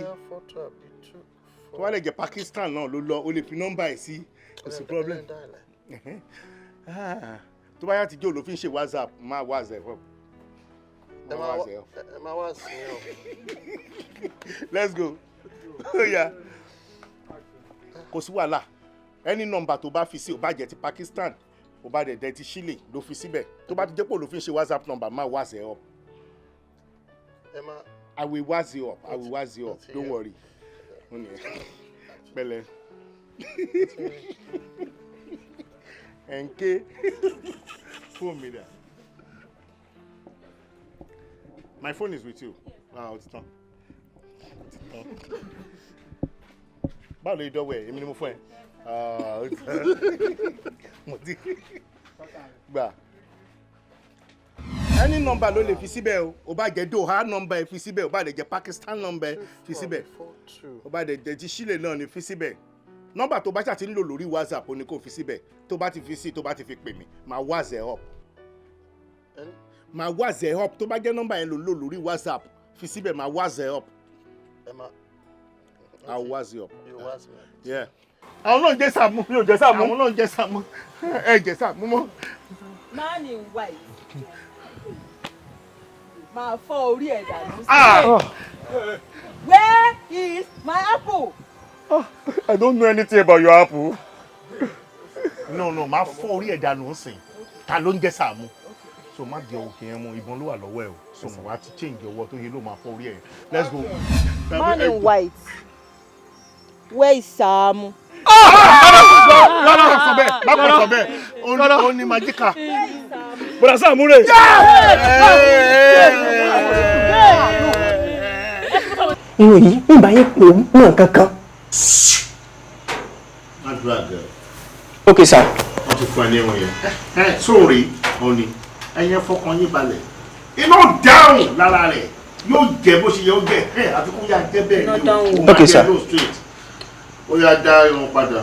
Tó bá lè jẹ́ Pakistan náà ló lọ, ó lè fi nọ́mbà ẹ̀ sí. Kò sí problem. Tó bá yá ti jẹ́ olófin ṣe WhatsApp, máa WhatsApp. Ẹ máa wá sí i o. Let's go. Oh, yeah. Kò sí wàhálà. Any number tó bá fi sí, ó bá jẹ́ ti Pakistan, ó bá dẹ̀ ti Chile ló fi síbẹ̀. Tó bá ti jẹ́ pé olófin ṣe WhatsApp number, máa WhatsApp up. I will waz you up. I will waz you up. Don't worry. Pẹ̀lẹ́. Ẹ̀ǹké. Phone mi dà. My phone is with you. Ah, ó ti tán. Ó ti tán. Báwo ló yẹ dọ́wọ́ ẹ̀? Èmi ni mo fún ẹ. Ah, ó ti tán. Mo ti gbà. Any number ló lè fi síbẹ̀ o. Ó bá jẹ́ Doha number ẹ fi síbẹ̀, ó bá lè jẹ́ Pakistan number ẹ fi síbẹ̀. Ó bá lè jẹ́ ti Chile náà ni fi síbẹ̀. Nọ́mbà tó bá ṣáà ti ń lò lórí WhatsApp ó ní kó fi síbẹ̀. Tó bá ti fi sí, tó bá ti fi pè mí, màá WhatsApp up. Màá WhatsApp up. Tó bá jẹ́ nọ́mbà yẹn ló ń lò lórí WhatsApp, fi síbẹ̀, màá WhatsApp up. I'll WhatsApp up. Yeah. Àwọn náà ń jẹ́ Sàámú. Mi ò jẹ́ Sàámú. Àwọn náà ń jẹ́ Sàámú. Ẹ jẹ́ Sàámú mọ́. Man in white. Máa fọ́ orí ẹ̀ dànù sílẹ̀. Where is my apple? Oh, I don't know anything about your apple. No, no, máa fọ́ orí ẹ̀ dànù nsìn. Ta ló ń jẹ́ Sàámú? So má di òkè yẹn mú, ìbọn ló wà lọ́wọ́ ẹ̀ o. So mo wá ti change ọwọ́ tó yẹ ló máa fọ́ orí ẹ̀. Let's go. Man in white. Where is Sàámú? Lọ́nà sọ bẹ́ẹ̀, lọ́nà sọ bẹ́ẹ̀, ó ní májíkà. Bọ̀dá Sàámú rè. Irun yìí ń bá yín pò mọ́ kankan. Má dúrà gẹ̀. Ok sir. Wọ́n ti fún ẹ ní irun yẹn. Ẹ sóòrè òní, ẹyẹ fọkàn yín balẹ̀. Iná dáhùn lára rẹ̀ yóò jẹ bó ṣe yẹ ó jẹ ẹ àfi kó yá jẹ bẹ́ẹ̀ ni o. Ok sir. Ó yá dá irun padà.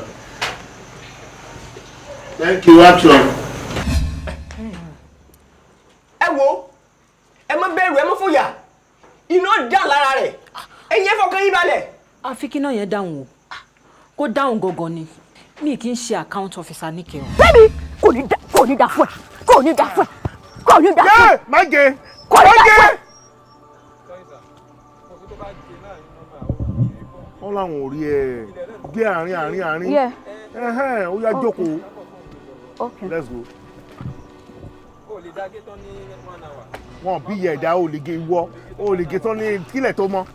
Thank you, action. Ẹ wo, ẹ má bẹ̀rù, ẹ má fòyà, iná dà lára rẹ̀, ẹ̀yin ẹ fọkàn yín balẹ̀. Àfi kí náà yẹn dáhùn o, kó dáhùn gangan ni, mi kì í ṣe account officer níkẹ́ o. Bẹ́ẹ̀ni, kò ní dà fún ẹ, kò ní dà fún ẹ, kò ní dà fún ẹ. Má gé, kò ní dà fún ẹ. Wọ́n láwọn ò rí ẹ dé àárín àárín àárín. Yeah. Ẹhẹ́n, ó yá jókòó. Okay. Let's go. Wọn bí ìyá ẹ̀dá ò lè gé ìwọ, ò lè gé tán ní kílẹ̀ tó mọ́.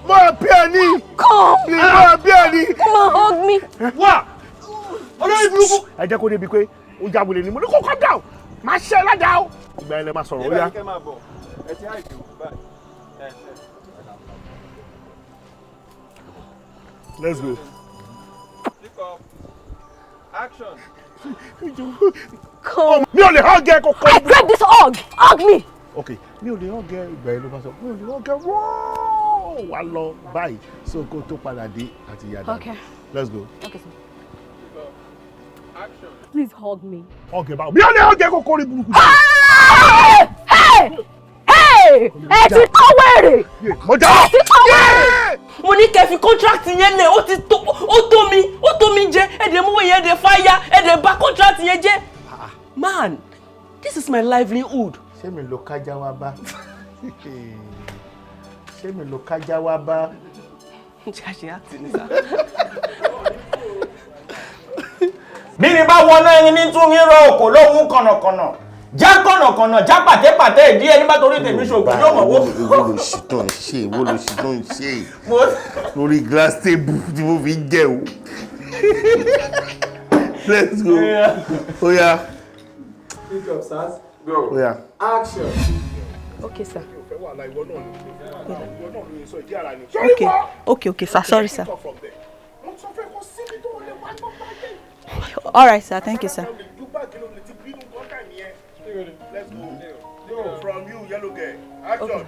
Máa bí ẹ ní. Come. Máa bí ẹ ní. Come on, hug me. Wá! Olórí burúkú. Ẹ jẹ́ kó débi pé ó já wulẹ̀ ni mo ní kó calm down. Máa ṣe ládàá o. Ìgbà yẹn lẹ máa sọ̀rọ̀ ó yá. Let's go. Action. Come. Mi ò lè hug ẹ kó kọ́. I grab this hug. Hug me. Ok, mi ò lè hug ẹ ìgbà yẹn ló bá sọ. Mi ò lè hug ẹ wọ́ọ́ wá lọ báyìí so kó tó padà dé àti ìyá dàgbà. Okay. Let's go. Okay, sir. Please hug me. Hug ẹ báwo? Mi ò lè hug ẹ kó kórè burúkú. Hey! Hey! Hey! Ẹ ti tọ́ wèrè! Mo já! Ẹ ti tọ́ wèrè! Mo ní kẹ́ fi contract yẹn lẹ̀, ó ti tó, ó tó mi jẹ, ẹ̀dẹ̀ mú yẹn, ẹ̀dẹ̀ fáyà, ẹ̀dẹ̀ bà contract yẹn jẹ́. Man, this is my livelihood. Ṣé mi ló kájá wá bá? Ṣé mi ló kájá wá bá? Ṣé a ṣe àti ní sá? Bí mi bá wọná ẹyin ní tún rírọ òkò lóhun kànàkànà já kànàkànà já pàtẹ́pàtẹ́ ìdí ẹni bá torí tèmi ṣògùn yóò mọ̀ wó. Èwo ló ṣì tó ń ṣe, èwo ló ṣì tó ń ṣe lórí glass table tí mo fi ń jẹ o. Let's go. Oya. Pick up, sirs. Go. Oya. Action. Okay, sir. Okay, okay, okay, sir. Sorry, sir. All right, sir. Thank you, sir. Let's go. From you, yellow girl. Action.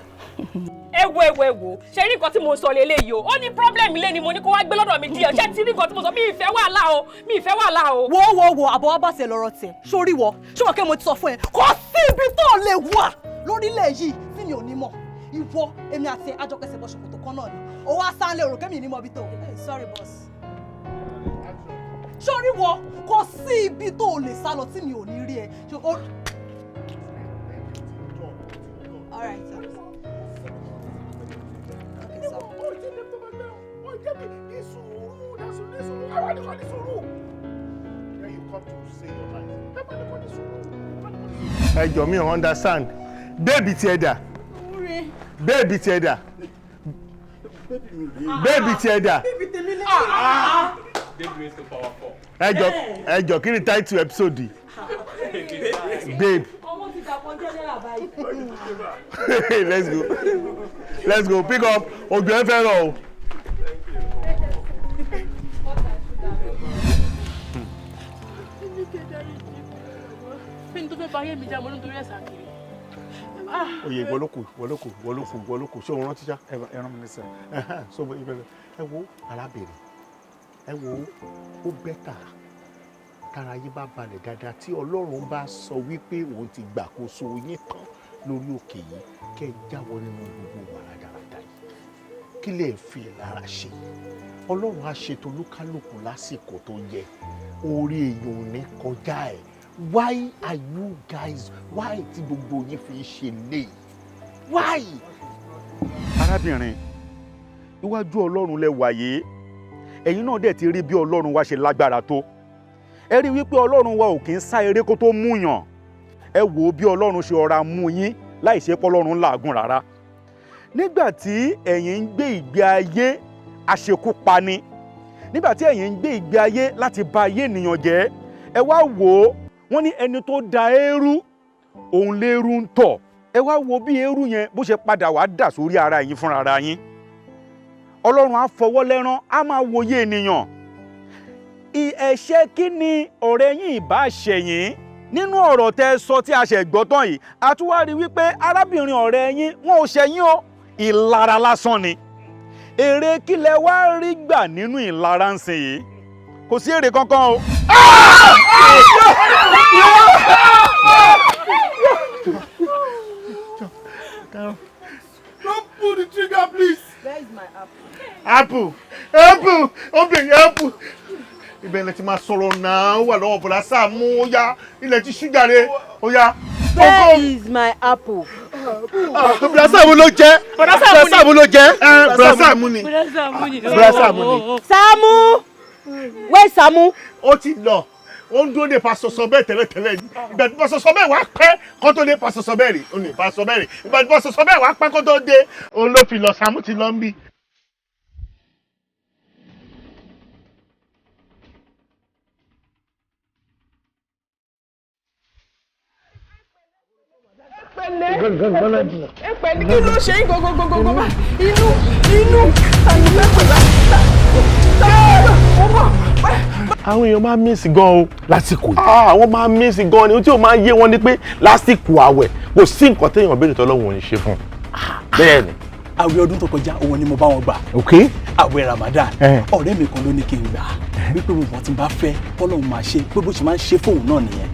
Ẹ wo ẹ wo ẹ wo, ṣe rí nǹkan tí mo sọ lélẹ́yìí o, ó ní problem ilé ni mo ní kó wá gbé lọ́dọ̀ mi díẹ̀, ṣé ti rí nǹkan tí mo sọ, mi ì fẹ́ wàhálà o, mi ì fẹ́ wàhálà o. Wo wo wo, àbọ̀ wá bá tiẹ̀ lọ́rọ̀ tiẹ̀, sórí wọ, ṣé wọ́n kẹ́ mo ti sọ fún ẹ, kò sí ibi tó lè wà lórílẹ̀ yìí tí mi ò ní mọ̀, ìwọ, èmi àti àjọkẹsẹ̀ bọ̀ ṣòkòtò kan náà ni, ó wá sáńlé òrò kẹ́mi ní mọ̀ ibi tó. Sorry boss. Sórí wọ, kò sí ibi tó lè sá lọ tí mi ò ní rí ẹ. All right, sir. Okay, sir. Ẹ jọ̀ọ́ mi ò understand. Baby ti ẹ dà. Baby ti ẹ dà. Baby ti ẹ dà. Ẹ jọ̀ọ́ kí ni title episode yìí? Babe. Let's go. Let's go. Pick up. Òjò ẹ fẹ́ rọ̀ o. Oyè ìwọlókù ìwọlókù ìwọlókù ìwọlókù ṣé òun rántí ṣá? Ẹ rán mi níṣẹ́. So ẹ wo arábìnrin, ẹ wo ó bẹ́tà tára yín bá balẹ̀ dáadáa tí Ọlọ́run bá sọ wípé òun ti gbàkóso yín tán lórí òkè yìí kẹ́ ẹ jáwọ́ nínú gbogbo wà rádaràda yìí. Kí lè fi lára ṣe? Ọlọ́run á ṣètò olúkálùkù lásìkò tó yẹ. Orí èèyàn ò ní kọjá ẹ̀. Why are you guys, why tí gbogbo yín fi ń ṣe léyìí? Why? Arábìnrin, iwájú Ọlọ́run lẹ wà yìí, ẹ̀yin náà dẹ̀ ti rí bí Ọlọ́run wa ṣe lágbára tó. Ẹ rí wípé Ọlọ́run wa ò kì í sá eré kó tó mú yàn. Ẹ wò ó bí Ọlọ́run ṣe ọ̀ra mú yín láì ṣe pọ́lọ́run làágùn rárá. Nígbà tí ẹ̀yin ń gbé ìgbé ayé àṣekúpani, nígbà tí ẹ̀yin ń gbé ìgbé ayé láti ba ayé ènìyàn jẹ́, ẹ wá wò ó, wọ́n ní ẹni tó da eérú òun léérú ń tọ̀. Ẹ wá wo bí eérú yẹn bó ṣe padà wá dà sórí ara yín fúnra ara yín. Ọlọ́run á fọwọ́ lẹ́rán, á máa wòye ènìyàn. Ẹ̀ṣẹ̀ kí ni ọ̀rẹ́ yín ìbá ṣẹ̀yìn? Nínú ọ̀rọ̀ tẹ́ sọ tí a ṣẹ̀ gbọ́ tán yìí, a tún wá rí wípé arábìnrin ọ̀rẹ́ yín wọn ò ṣẹ̀yìn o, ìlara lásán ni. Èrè kí lẹ wá rí gbà nínú ìlara ń sìn yìí? Kò sí èrè kankan o. Don't pull the trigger, please. Where is my apple? Apple, apple, open apple. Ibẹ̀ lẹ ti máa sọ̀rọ̀ náà, ó wà lọ́wọ́ bọ̀dá Sàámú, ó yá, ilẹ̀ ti ṣú jàre, ó yá. Where is my apple? Bọ̀dá Sàámú ló jẹ́. Bọ̀dá Sàámú ló jẹ́. Bọ̀dá Sàámú ni. Bọ̀dá Sàámú ni. Bọ̀dá Sàámú ni. Sàámú! Where Sàámú? Ó ti lọ, ó ń dúró de pásọ sọ bẹ́ẹ̀ tẹ́lẹ̀tẹ́lẹ̀ ni. Ìgbà tí pásọ sọ bẹ́ẹ̀ wá pẹ́ kó tó dé, pásọ sọ bẹ́ẹ̀ rí, ó ní pásọ bẹ́ẹ̀ rí. Ìgbà tí pásọ sọ bẹ́ẹ̀ wá pẹ́ kó tó dé, òun ló fi lọ, Sàámú ti lọ ń bí. Ẹ pẹ̀lẹ́, kí ló ṣe yín gogogogogo bá inú inú tàbí fẹ́ pè bá ó bọ̀. Àwọn èèyàn máa ń miss gan o. Lásìkò yìí. Àwọn máa ń miss gan ni. Ohun tí ó máa ń yé wọn ni pé lásìkò àwẹ̀ kò sí nǹkan téèyàn béèrè tọ́lọ́run ò ní ṣe fún un. Bẹ́ẹ̀ ni. Àwẹ̀ ọdún tó kọjá òun ni mo bá wọn gbà. Ok. Àwẹ̀ Ramadan. Ọ̀rẹ́ mi kan ló ní kí n gbà wípé mo mọ̀ tí n bá fẹ́ kọ́lọ́hún máa ṣe, pé bó ṣe máa ń ṣe fóun náà nìyẹn.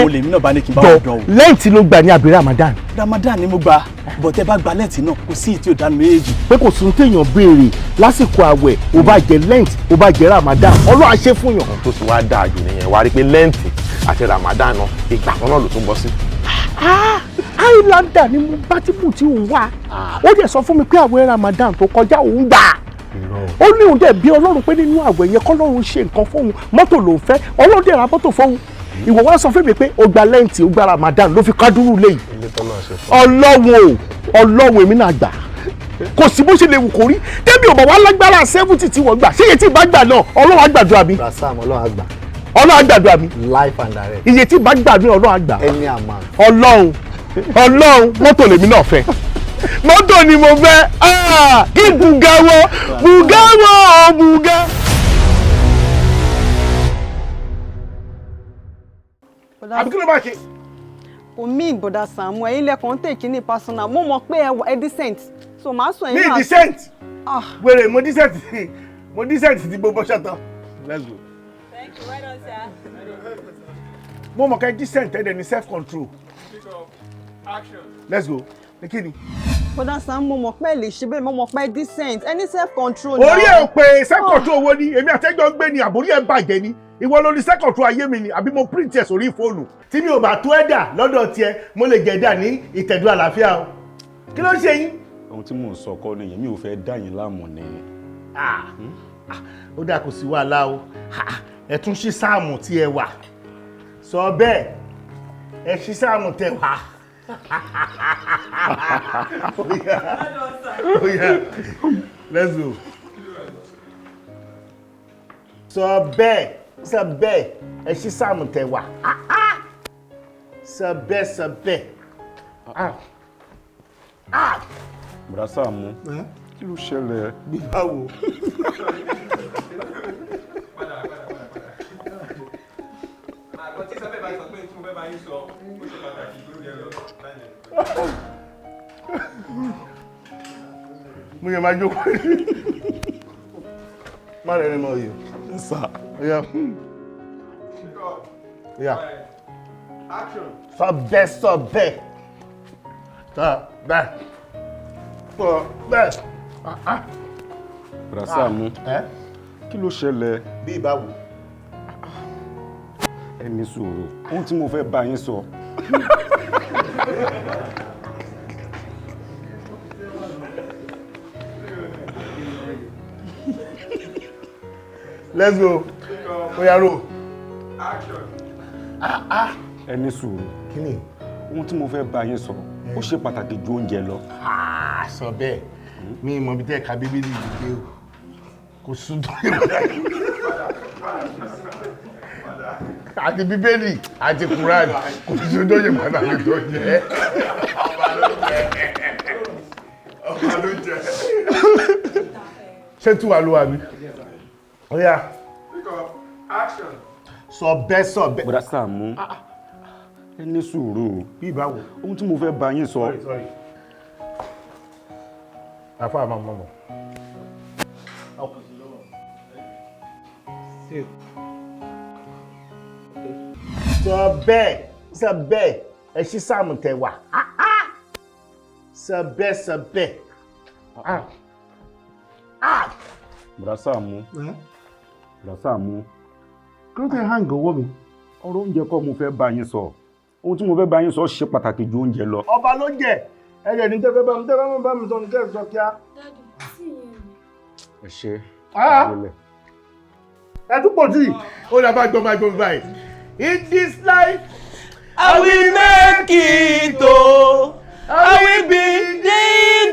Òun lèmi náà bá ní kí n bá wọn dán o. Lẹ́yìn tí ló gbà ní àbí Ramadan? Ramadan ni mo gbà, bọ̀tẹ́ bá gba lẹ́ǹtì náà kò sí ìtì òdánù méjèèjì. Pé kò sún téèyàn béèrè lásìkò àwẹ̀, ó bá jẹ lẹ́ǹtì, ó bá jẹ Ramadan, Ọlọ́run á ṣe fún yàn. Tó sì wá dáa jù nìyẹn, wá rí pé lẹ́ǹtì àti Ramadan náà ìgbà kan náà ló tún bọ́ sí. Highlander ni mo bá tí mò tí òun wá, ó dẹ̀ sọ fún mi pé àwẹ̀ Ramadan tó kọjá òun gbà, ó ní òun dẹ̀ bí Ọlọ́run pé nínú àwẹ̀ yẹn kọ́lọ́run ṣe nǹkan fóun, mọ́tò lòún fẹ́, Ọlọ́run dẹ̀ ra mọ́tò fóun. Ìwọ wá sọ fún mi pé ó gba lẹ́ǹtì, ó gba Ramadan ló fi kádúrú léyìí. Ọlọ́run o, Ọlọ́run, èmi náà gbà, kò sí bó ṣe lè wù kó rí, tẹ́mi ò bá wá lágbára 70 tí wọ́n gbà, ṣé iye tí ìbá gbà náà Ọlọ́run á gbàdúrà mi. Rasam, Ọlọ́run á gbà. Ọlọ́run á gbàdúrà mi. Life and direct. Iye tí ìbá gbà mí Ọlọ́run á gbà. Any amount. Ọlọ́run, Ọlọ́run, mọ́tò lèmi náà fẹ́, mọ́tò ni mo fẹ́, kí bùgáwọ́ bùgáwọ́ bùgá. Àbí kí ló bá ṣe? Kò mí ìbọ̀dà Sàámú, ẹ̀yin lẹ́kọ̀ọ́ ń tèkí ní personal, mo mọ̀ pé ẹ decent, so màá sọ ẹ̀yin náà. Mi decent? Wèrè, mo decent, mo decent ti gbogbo ṣàtọ̀. Let's go. Thank you, well done, sir. Mo mọ̀ ká decent ẹ̀ dẹ̀ ní self control. Action. Let's go. Ní kí ni? Bọ́dà Sàámú, mo mọ̀ pé lè ṣe bẹ́ẹ̀, mo mọ̀ pé decent, ẹni self control. Orí ẹ̀ ò pé self control wo ni, èmi àtẹ́jọ́ ń gbé ni, àbórí ẹ̀ ń bàjẹ́ ni, ìwọ ló ní self control ayé mi ni, àbí mo print ẹ̀ sórí fóònù. Tí mi ò bá tó ẹ̀dà lọ́dọ̀ tiẹ̀, mo lè jẹ̀dà ní ìtẹ̀dú àlàáfíà o. Kí ló ń ṣe yín? Ohun tí mò ń sọ kọ́ nìyẹn, mi ò fẹ́ dá yín láàmú ni. Ó dà, kò sí wàhálà o, ẹ tún ṣí sáàmù tí ẹ wà. Sọ bẹ́ẹ̀, ẹ ṣí sáàmù tẹ wà. Oh yeah. Oh yeah. Let's go. Sọ bẹ́ẹ̀, sọ bẹ́ẹ̀, ẹ ṣí sáàmù tẹ wà. Sọ bẹ́ẹ̀, sọ bẹ́ẹ̀. Bùrá Sàámú, kí ló ṣẹlẹ̀? Báwo? Àgbọn tí sábẹ́ bá sọ pé tí mo fẹ́ bá yín sọ, ó ṣe pàtàkì tó jẹ lọ. Mo yẹ máa jókòó. Má rẹ̀ ni mo yẹ. Sà. Yeah. Yeah. Action. Sọ bẹ́ẹ̀, sọ bẹ́ẹ̀. Sọ bẹ́ẹ̀. Sọ bẹ́ẹ̀. Bùrá Sàámú, kí ló ṣẹlẹ̀? Bí ìbáwo? Ẹ ní sùúrù, ohun tí mo fẹ́ bá yín sọ. Let's go. Oya ro. Action. Ẹ ní sùúrù. Kí ni? Ohun tí mo fẹ́ bá yín sọ, ó ṣe pàtàkì ju oúnjẹ lọ. Sọ bẹ́ẹ̀, mi mọ̀ bí tẹ́ ka bíbélì yìí dé o. Kò sún tó yẹ. Àti bíbélì àti Quran kò sún tó yẹ pàtàkì tó jẹ. Ọba ló jẹ. Ọba ló jẹ. Ṣé tí wàá ló wà mí? Oya. Action. Sọ bẹ́ẹ̀, sọ bẹ́ẹ̀. Bùrá Sàámú, ẹ ní sùúrù. Bí ìbáwo? Ohun tí mo fẹ́ bá yín sọ. Sorry, sorry. Àfa àmọ́ mọ́ mọ́. Sọ bẹ́ẹ̀, sọ bẹ́ẹ̀, ẹ ṣí sáàmù tẹ wà. Sọ bẹ́ẹ̀, sọ bẹ́ẹ̀. Bùrá Sàámú, Bùrá Sàámú. Kí ló tẹ hang ọwọ́ mi? Ọ̀rọ̀ oúnjẹ kọ́ mo fẹ́ bá yín sọ. Ohun tí mo fẹ́ bá yín sọ ṣe pàtàkì ju oúnjẹ lọ. Ọba ló jẹ ẹ̀rẹ̀ ní tẹ́fẹ́ bá mi tẹ́fẹ́ bá mi sọ ní kẹ́sì sọ kíá. Ẹ ṣe. Ẹ tún pọ̀ sí i, ó lè bá gbọ́ máa gbọ́ báyìí. In this life, I will make it o. I will be the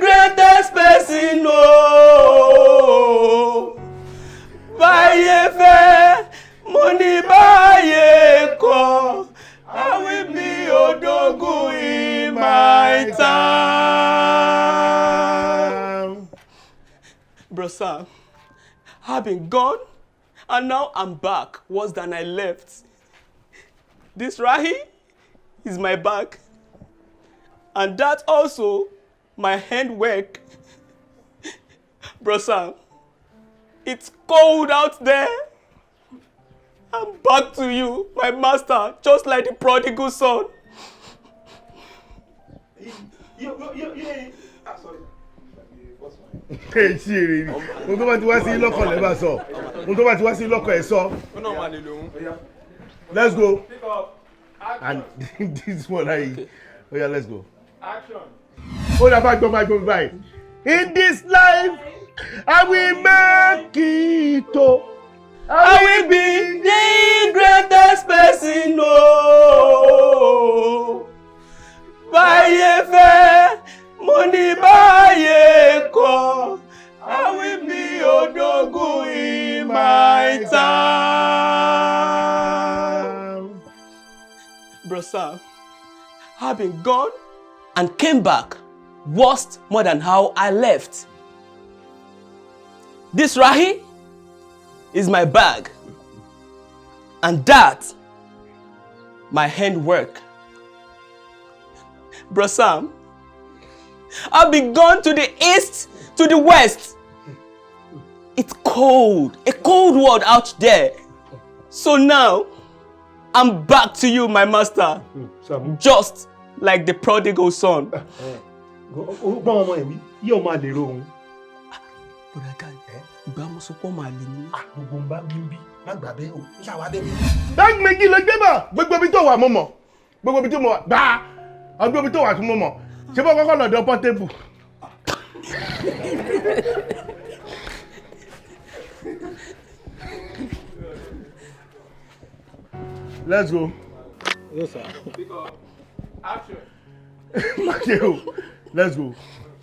greatest person o. Báyé fẹ́, mo ní báyé kọ̀. I will be Odogwu in my time. Bro Sam, I've been gone and now I'm back worse than I left. This Rahi is my back, and that also my handwork. Bro Sam, it's cold out there. I'm back to you, my master, just like the prodigal son. Ẹ ṣí èrè ni ohun tó bá ti wá sí lọ́kàn lẹ́ bá sọ, ohun tó bá ti wá sí lọ́kàn ẹ̀ sọ. Let's go. And this one I, oh yeah, let's go. Ó dà bá gbọ́ máa gbọ́ báyìí. In this life, I will make it o. I will be the greatest person o. Báyé fẹ́, mo ní báyé kọ̀. I will be Odogwu in my time. Bro Sam, I've been gone and came back worse more than how I left. This Rahi is my bag, and that my handwork. Bro Sam, I've been gone to the east, to the west. It's cold, a cold world out there. So now, I'm back to you, my master. Just like the prodigal son. Gbọ́n ọmọ ẹ̀mí yóò máa lè ro òun. Bọ̀dá Guy, ìgbà mo sọ pé ọmọ àlè ni mí. Gbogbo ń bá wí bí, má gbà bẹ́ẹ̀ o, ń ṣàwá bẹ́ẹ̀. Báàgì méjì ló gbé bọ̀, gbogbo ibi tó wà mo mọ̀, gbogbo ibi tó mọ̀ gbà, gbogbo ibi tó wà tún mo mọ̀, ṣé bọ́ kọ́kọ́ lọ́dọ̀ Portable. Let's go. Yes, sir. Pick up. Action. Matthew, let's go.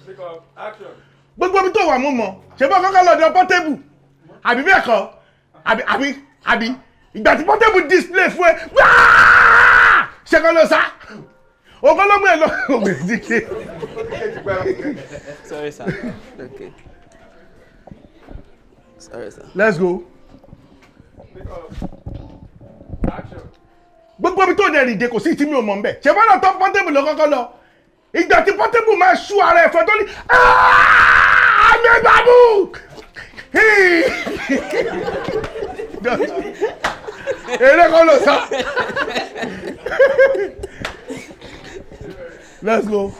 Pick up. Action. Gbogbo ibi tó wà mo mọ̀, ṣé bọ́ kọ́kọ́ lọ́dọ̀ Portable, àbí bẹ́ẹ̀ kọ́, àbí àbí àbí ìgbà tí Portable display fún ẹ, wáá! Ṣé kọ́ ló sá? Òkọ́ ló mú ẹ lọ, ògbè díje. Sorry, sir. Okay. Sorry, sir. Let's go. Pick up. Action. Gbogbo ibi tó dẹ̀ rìndé kò sí tí mi ò mọ̀ nbẹ̀. Ṣé bọ́dọ̀ tó Portable lọ kọ́kọ́ lọ? Ìgbà tí Portable máa ṣú ara ẹ̀fọ́ tó ní àmì ìgbàmù. Eré kan ló sá. Let's go.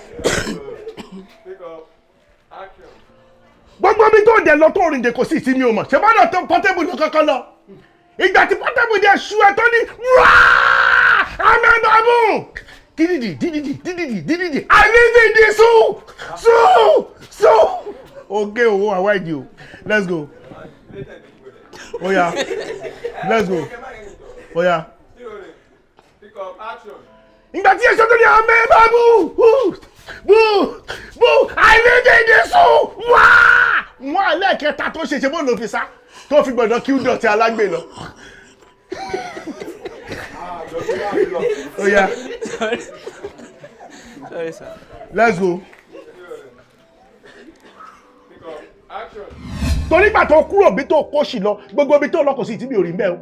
Pick up. Action. Gbogbo ibi tó dẹ̀ lọ tó rìndé kò sí tí mi ò mọ̀. Ṣé bọ́dọ̀ tó Portable lọ kọ́kọ́ lọ? Ìgbà tí Portable dẹ̀ ṣú ẹ tó ní àmì ìgbàmù. Dídìdì dídìdì dídìdì dídìdì àrídìdì sùn sùn sùn. Okay, owó àwa ìdí o. Let's go. Oya. Let's go. Oya. Pick up. Action. Ìgbà tí èso tó ní àmì bá bú bú bú àrídìdì sùn wá. Wọ́n alẹ́ kẹta tó ṣe ṣe bó ló fi sá tó fi gbọ̀dọ̀ kí ó dọ̀tí alágbè lọ. Oya. Sorry. Sorry, sir. Let's go. Pick up. Action. Torí ìgbà tó kúrò bí tó kó sì lọ, gbogbo ibi tó lọ kò sí tí mi ò rí mbẹ́ o.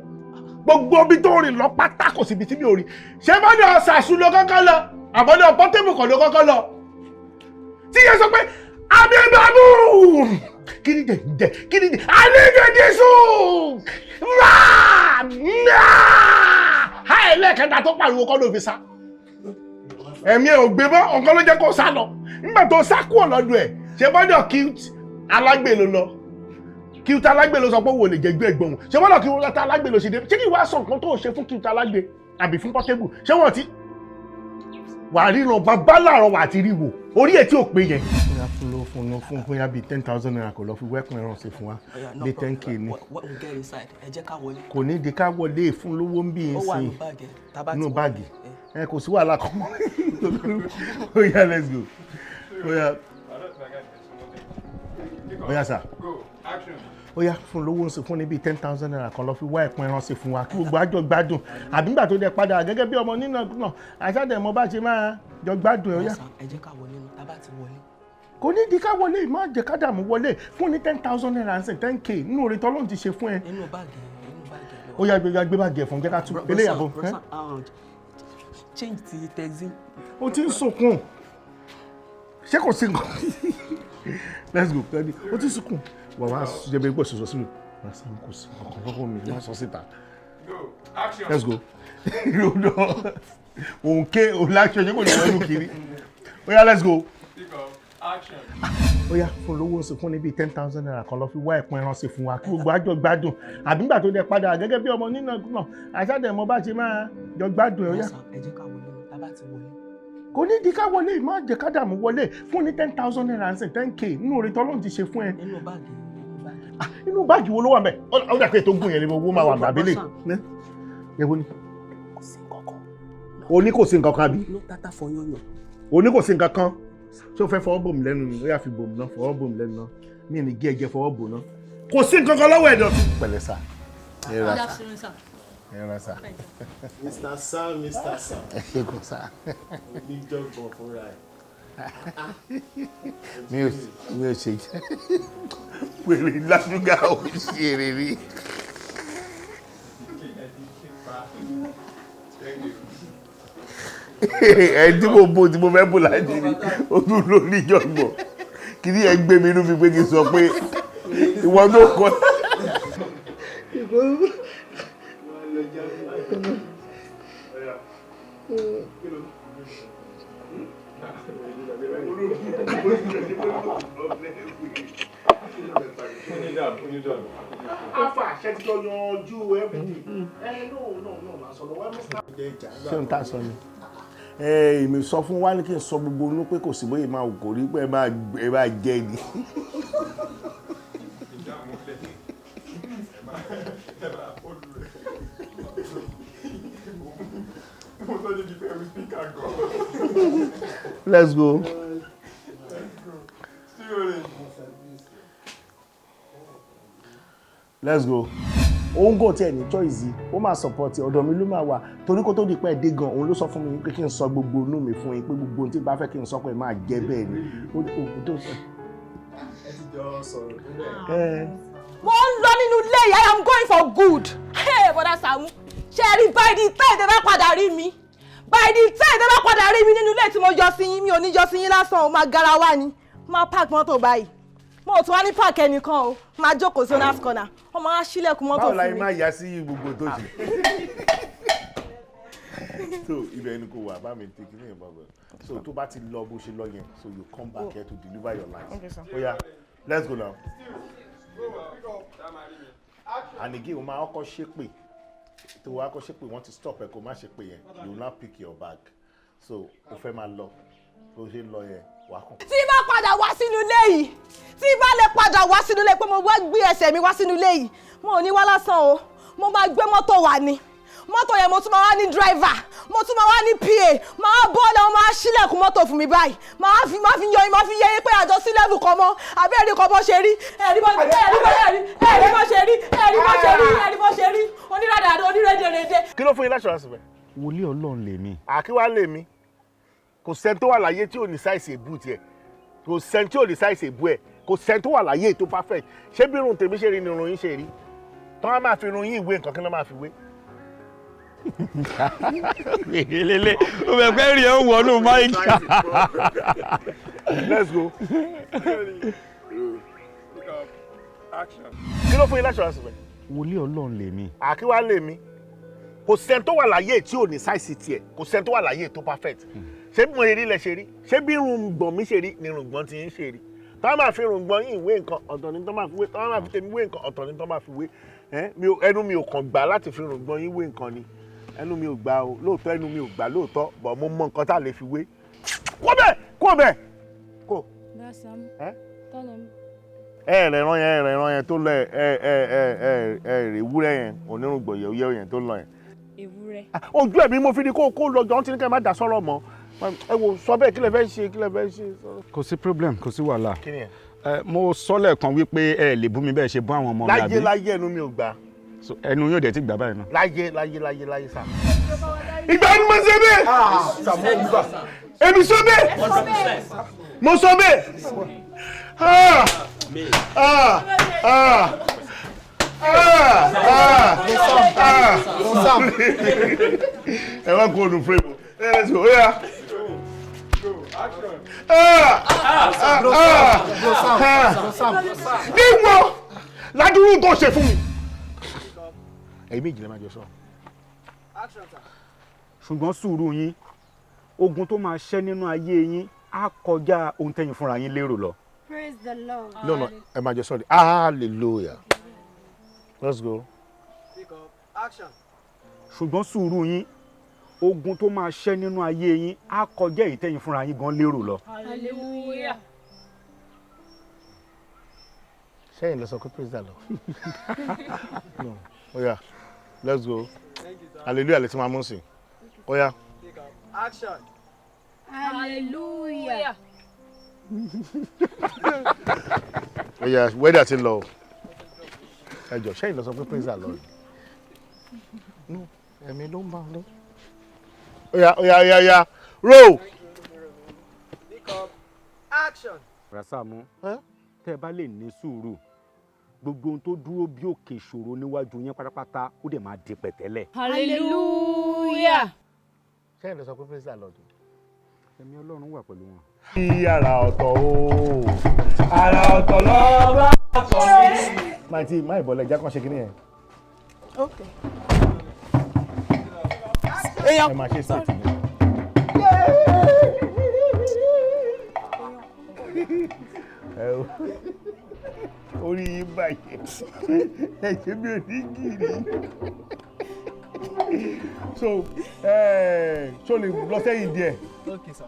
Gbogbo ibi tó rìn lọ pátá kò sí ibi tí mi ò rí. Ṣé bọ́dọ̀ ṣàṣù ló kọ́kọ́ lọ? Àbọ̀dọ̀ Portable kọ̀ ló kọ́kọ́ lọ? Tí yẹn sọ pé àmì ìbámu! Kí ni dẹ̀ kí ni dẹ̀ àlejò sùn! Rà! Náà! Háì lẹ́ẹ̀kẹta tó pariwo kọ́ ló fi sá. Ẹ̀mí ẹ̀ ò gbé mọ́, ọ̀kan ló jẹ́ kó sá lọ. Nígbà tó sá kúrò lọ́dọ̀ ẹ̀, ṣé bọ́dọ̀ cute alágbè ló lọ. Kí ta alágbè ló sọ pé wò lè jẹ gbé ẹ̀gbọ́n òun. Ṣé wọ́n lọ kí wọ́n ta alágbè ló ṣe dé? Ṣé kí wàá sọ nǹkan tó o ṣe fún kí ta alágbè àbí fún Portable? Ṣé wọ́n ti wà á ríran bàbá làárọ̀ wà á ti rí wò orí ẹ̀ tí ò pé yẹn. Bóyá fún ló fún ló fún bóyá bíi ₦10,000 kò lọ fi wẹ́kùn ẹran ṣe fún wa bíi 10K ni. What we get inside, ẹ jẹ́ ká wọlé. Kò ní di ká wọlé fún lówó ń bí n Ó wà sìn. nínú báàgì ẹ̀, tá bá ti Nínú wọlé. báàgì ẹ kò sí wàhálà kan. Ó yá, let's go. Ó yá, ó yá sà. Ó yá, fún lówó ń sìn, fún ní bíi ₦10,000 kan lọ fi wá ẹ̀pọ̀n ẹran sí fún wa kí gbogbo àjọ gbádùn, àbí nígbà tó dẹ padà gẹ́gẹ́ bí ọmọ nínà náà àṣàdẹ̀mọ́ bá ṣe máa jọ gbádùn ẹ̀. Ó yá. Ẹ jẹ́ ká wọlé náà, tá bá ti wọlé. Kò ní di ká wọlé, má jẹ́ ká dààmú wọlé. Fún ní ₦10,000 ń sìn, 10K nínú oore tọ́lọ́run ti ṣe fún ẹ. Inú báàgì ẹ̀, inú báàgì ẹ̀. Ó yá, gbé gbé báàgì ẹ̀ fún, jẹ́ ká tún eléyà bọ̀. Bro Sam, change ti taxi. Ó ti ń sunkún, ṣé kò sí nǹkan? Let's go. Ó ti ń sunkún. Wà wá jẹbi gbọ́ sọ̀sọ̀ sí mi, wà sá kò sí ọkàn lọ́kàn mi, má sọ síta. Let's go. Òun ké òun láṣọ, ṣé kò ní wọ́n kiri? Ó yá, let's go. Ó yá, fún lówó ń sìn, fún ní bíi ₦10,000 kan lọ fi wá ẹ̀pọ̀n ẹran sí fún wa kí gbogbo àjọ gbádùn, àbí nígbà tó dẹ padà gẹ́gẹ́ bí ọmọ nínà náà àṣàdẹ̀mọ́ bá ṣe máa jọ gbádùn ẹ̀. Ó yá. Ẹ jẹ́ ká wọlé náà, tá bá ti wọlé. Kò ní di ká wọlé, má jẹ́ ká dààmú wọlé. Fún ní ₦10,000 ń sìn, 10K nínú oore tọ́lọ́run ti ṣe fún ẹ. Inú báàgì, inú báàgì. Inú báàgì wo ló wà mẹ́? Ó dà pé ètò gùn yẹn ni owó máa wà gbàbílẹ̀. Èwo ni? O ní kò sí nǹkan kan, àbí? Ló tata fọ yànyàn. O ní kò sí nǹkan kan. Ṣé o fẹ́ fọwọ́ bò mí lẹ́nu ni? Ó yá, fi bò mí náà, fọwọ́ bò mí lẹ́nu náà. Mi ní gé ẹ̀jẹ̀, fọwọ́ bò náà. Kò sí nǹkan kan lọ́wọ́ ẹ̀dọ̀. Pẹ̀lẹ́ sà. Ẹ ra Good sà. afternoon, sir. Ẹ ra sà. Mr. Sam, Mr. Sam. Ẹ ṣe kò sà. Oníjọ́gbọ̀n fúnra ẹ̀. Mi ò ṣe wèrè ládùúgbà, ò ṣe èrè rí. Ẹ tí mo bò tí mo fẹ́ bò láti rí o tún ló níjọ́gbọ̀n. Kí ni ẹ gbé mi inú mi pé kí n sọ pé ìwọ tó kọ. Afa àṣẹ ti jọ yanjú everything. Ẹ no no no, máa sọ lọ wá mr. Ṣé n ta sọ ni? Ẹ èmi sọ fún wa ní kí n sọ gbogbo inú pé kò sí bóyá máa kò rí pé ẹ máa jẹ ni. Mo sọ débi pé ẹrù speaker gan. Let's go. Still rolling. Let's go. Òun kò tiẹ̀ ní choice, ó máa support ọ̀dọ̀ mi ló máa wà, torí kó tó di pé ẹ dé gan, òun ló sọ fún mi pé kí n sọ gbogbo inú mi fún yín pé gbogbo ohun tí bá fẹ́ kí n sọ pé máa jẹ́ bẹ́ẹ̀ ni. Ó tó sọ. Ẹ ti jọ sọ̀rọ̀ débẹ̀. Ẹ Mo ń lọ nínú ilé yìí. I am going for good. Hey, bọ́dà Sàámú, ṣe rí, by the time tẹ́ bá padà rí mi, by the time tẹ́ bá padà rí mi nínú ilé tí mo yọ sí yín, mi ò ní yọ sí yín lásán o, máa garawa ni, máa park mọ́tò báyìí. Mo ò tún wá ní park ẹnìkan o, máa jókòó sí owners corner, wọ́n máa ṣílẹ̀kùn mọ́tò Báwo la fún yín mi. máa yá sí gbogbo tó ṣe? So ibẹ̀ ni kò wà, bá mi take ní ìbọn bọ̀. So tó bá ti lọ bó ṣe lọ yẹn, so you come back here to deliver your life. Okay, sir. Oya, let's go now. And again, o máa kọ́kọ́ ṣépè tó wàá kọ́ ṣépè, wọ́n ti stop ẹ kó má ṣépè yẹn. You will now pick your bag, so o fẹ́ máa lọ bó ṣe ń lọ yẹn, wàá kàn. Tí bá padà wá sínú ilé yìí, tí bá lè padà wá sínú ilé pé mo wá gbé ẹsẹ̀ mi wá sínú ilé yìí, mo ò ní wá lásán o, mo máa gbé mọ́tò wá ni. Mọ́tò yẹn, mo tún máa wá ní driver, mo tún máa wá ní PA, máa bọ́ọ̀lù, wọn máa ṣílẹ̀kùn mọ́tò fún mi báyìí, máa fi yọ yín, máa fi yẹ yín pé àjọ sí level kan mọ́. Àbí ẹ̀rí kan bọ́ ṣe rí, ẹ̀rí bọ́, ẹ̀rí bọ́, ẹ̀rí ẹ̀rí bọ́ ṣe rí, ẹ̀rí bọ́ ṣe rí, ẹ̀rí bọ́ ṣe rí, oníràdàdà, onírèdèrèdè. Kí ló fún yín l'assurance bẹ́ẹ̀? Wòlíì Ọlọ́run lèmi. Àkíwá lèmi. Kò sẹ́ni tó wà láyé tí ò ní size èbú tiẹ̀, kò sẹ́ni tí ò ní size èbú ẹ̀, kò sẹ́ni tó wà láyé tó perfect. Ṣé bí irun tèmi ṣe rí ni irun yín ṣe rí? Tí wọ́n máa fi irun yín ìwé nǹkan, kí ló máa fi wé? Lélẹ̀ o, fẹ́ pẹ́ rí ẹ ń wọnú mic. Let's go. Action. Kí ló fún yín l'assurance bẹ́ẹ̀? Wòlíì Ọlọ́run lèmi. Àkíwá lèmi. Kò sẹ́ni tó wà láyé tí ò ní size tiẹ̀, kò sẹ́ni tó wà láyé tó perfect. Ṣé bí mo ṣe rí lẹ ṣe rí? Ṣé bí irun gbọ̀n mi ṣe rí ni irun gbọ̀n ti ń ṣe rí? Tá máa fi rògbòn yín ìwé nǹkan, ọ̀tọ̀ ni tó máa fi wé. Tá máa fi tèmi wé nǹkan, ọ̀tọ̀ ni tó máa fi wé. Ẹnu mi ò kàn gbà láti fi rògbòn yín wé nǹkan ni. Ẹnu mi ò gbà o, lóòótọ́ ẹnu mi ò gbà lóòótọ́, bọ̀ mo mọ nǹkan tá a lè fi wé. Kó bẹ́ẹ̀, kó bẹ́ẹ̀, kó. Ẹ rẹ̀ ràn yẹn, ẹ rẹ̀ ràn yẹn tó lọ, ẹ ẹ ẹ ẹ ẹ rẹ̀ ewúrẹ́ yẹn, onírùngbọ̀n yẹ̀wúyẹ̀ yẹn tó lọ yẹn. Ewúrẹ́. Ojú ẹ̀mí mo fi ni kó lọ jọ, ti ní kẹ́ ẹ má dà sọ́rọ̀ mọ́. Ẹ wo, sọ bẹ́ẹ̀, kí lẹ fẹ́ ṣe, kí lẹ fẹ́ ṣe. Kò sí problem, kò sí wàhálà. Kí ni ẹ? Mo sọ lẹ́ẹ̀kan wípé ẹ lè bú mi bẹ́ẹ̀ ṣe bú àwọn ọmọ mi àbí? Láyé láyé, ẹnu mi ò gbà. Ẹnu yóò dẹ̀ ti gbà báyìí náà. Láyé láyé láyé láyé sá. Ìgbà ni mo ṣe bẹ́ẹ̀. Èmi sọ bẹ́ẹ̀. Mo sọ bẹ́ẹ̀. Ah! Ah! Ah! Ah! Ah! Ah! Ẹ wá kó onu frame. Let's go. Yeah. Ah! Ah! Ah! Níwọ̀n ládùúrú tó ṣe fún mi. Ẹ̀yin méjì lè máa jọ sọ. Ṣùgbọ́n sùúrù yín, ogun tó máa ṣẹ́ nínú ayé yín á kọjá ohun tẹ́yin fúnra yín lérò lọ. Praise the Lord. No, no, ẹ máa jọ sọ. Hallelujah. Let's go. Ṣùgbọ́n sùúrù yín, ogun tó máa ṣẹ́ nínú ayé yín á kọjá èyí tẹ́yin fúnra yín gan lérò lọ. Hallelujah. Sẹ́yìn lọ sọ pé praise the Lord. No. Oya, let's go. Hallelujah lè ti máa mú sí. Oya. Action. Hallelujah. Oya, weather ti lọ. Ẹ jọ̀ọ́, sẹ́yìn lọ sọ pé praise the Lord. No, ẹ̀mí ló ń bá lọ. Oya, oya, oya, oya. Roll. Action. Rasamu, tẹ́ ẹ bá lè ní sùúrù, gbogbo ohun tó dúró bí òkè ìṣòro níwájú yín pátápátá, ó dẹ̀ máa di pẹ̀tẹ́lẹ̀. Hallelujah. Sẹ́yìn lọ sọ pé praise the Lord. Ẹ̀mí Ọlọ́run wà pẹ̀lú wọn. Bí ara ọ̀tọ̀ o. Ara ọ̀tọ̀ lọ́ba ọ̀tọ̀ mi. Máa ti má ìbọ̀lẹ̀ ẹja kan ṣe kí ni yẹn. Okay. Ẹ máa ṣe state ni. Orí yín bàjẹ́, ẹ ṣe bí onígìrì. So, ṣó lè lọ sẹ́yìn díẹ̀? Okay, sir.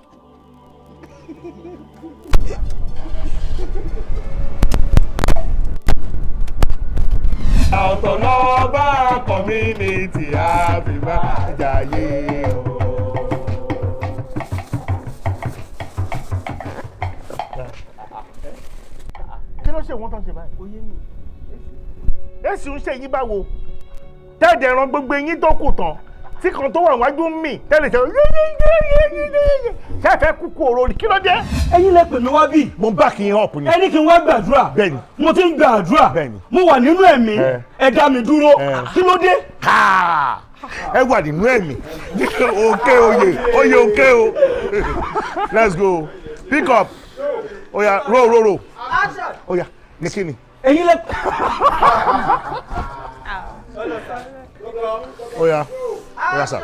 Ọ̀tọ̀ lọ́ba community àfìmá jayé o. Kí ló ṣe wọ́n tó ń ṣe báyìí? Èsì ń ṣe yín báwo? Tẹ́ẹ̀dẹ̀ ẹran gbogbo eyín tó kù tán tí kan tó wà wájú ń mì tẹ́lẹ̀ ṣe ṣe fẹ́ kúkú oró ni, kí ló dé? Ẹ̀yin lẹ pè mí wá bí. Mo ń bá kí n up ni. Ẹni kí n wá gbàdúrà. Bẹ́ẹ̀ni. Mo ti ń gbàdúrà. Bẹ́ẹ̀ni. Mo wà nínú ẹ̀mí. Ẹ dá mi dúró. Kí ló dé? Ẹ wà nínú ẹ̀mí. Òkè oyè oyè òkè o. Let's go. Pick up. Oya, roll roll roll. Oya, ní kí ni? Ẹ̀yin lẹ. Oya, oya sir.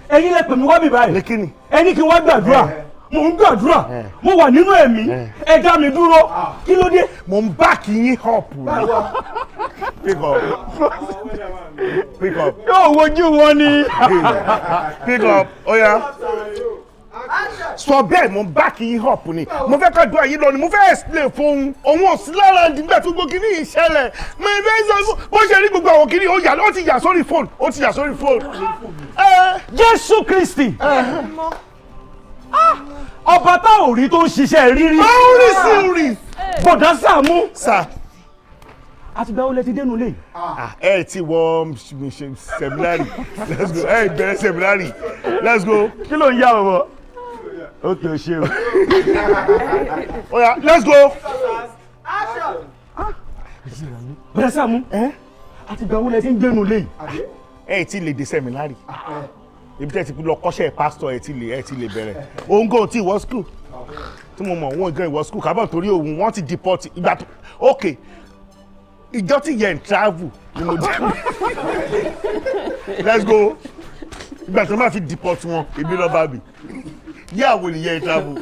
Ẹ̀yin lẹ pè mí wá bí báyìí. Ní kí ni? Ẹni kí n wá gbàdúrà. Mo ń gbàdúrà. Mo wà nínú ẹ̀mí. Ẹ dá mi dúró. Kí ló dé? Mo ń bá kí yín up ni. Pick up. Pick up. Yóò wojú wọn ni. Pick up. Oya. Sọ bẹ́ẹ̀, mo ń bá kí yín up ni. Mo fẹ́ ká dùn àyín lọ ni, mo fẹ́ explain fún òun ò sí lára nígbà tó gbogbo kìíní yìí ṣẹlẹ̀. Mo fẹ́ sọ fún bó ṣe rí gbogbo àwọn kìíní, ó yà, ó ti yà sórí fóònù, ó ti yà sórí fóònù. Jésù Kristi. Ọba tá ò rí tó ń ṣiṣẹ́ rírí. Ó rí sí rí. Bọ̀dá Sàámú. Sà. Àtìgbà wo lẹ ti dénú lé? Ẹ ti wọ seminary. Let's go. Ẹ bẹ̀rẹ̀ seminary. Let's go. Kí ló ń yá bọ̀bọ̀? Ok, o ṣe o. Oya, let's go. Bọ̀dá Sàámú. Àtìgbà wo lẹ ti ń dénú lé? Ẹ ti lè dé seminary. Ibi tẹ́ ti lọ kọ́ṣẹ́ pásítọ̀, ẹ ti lè bẹ̀rẹ̀. Òun gan tí ìwọ school tí mo mọ̀, òun gan ìwọ school kábọ̀ torí òun wọ́n ti deport ìgbà tó ok ìjọ tí yẹn travel ni mo dé. Let's go. Ìgbà tó máa fi deport wọn, èmi lọ bá mi yíyàwó ni yẹn travel.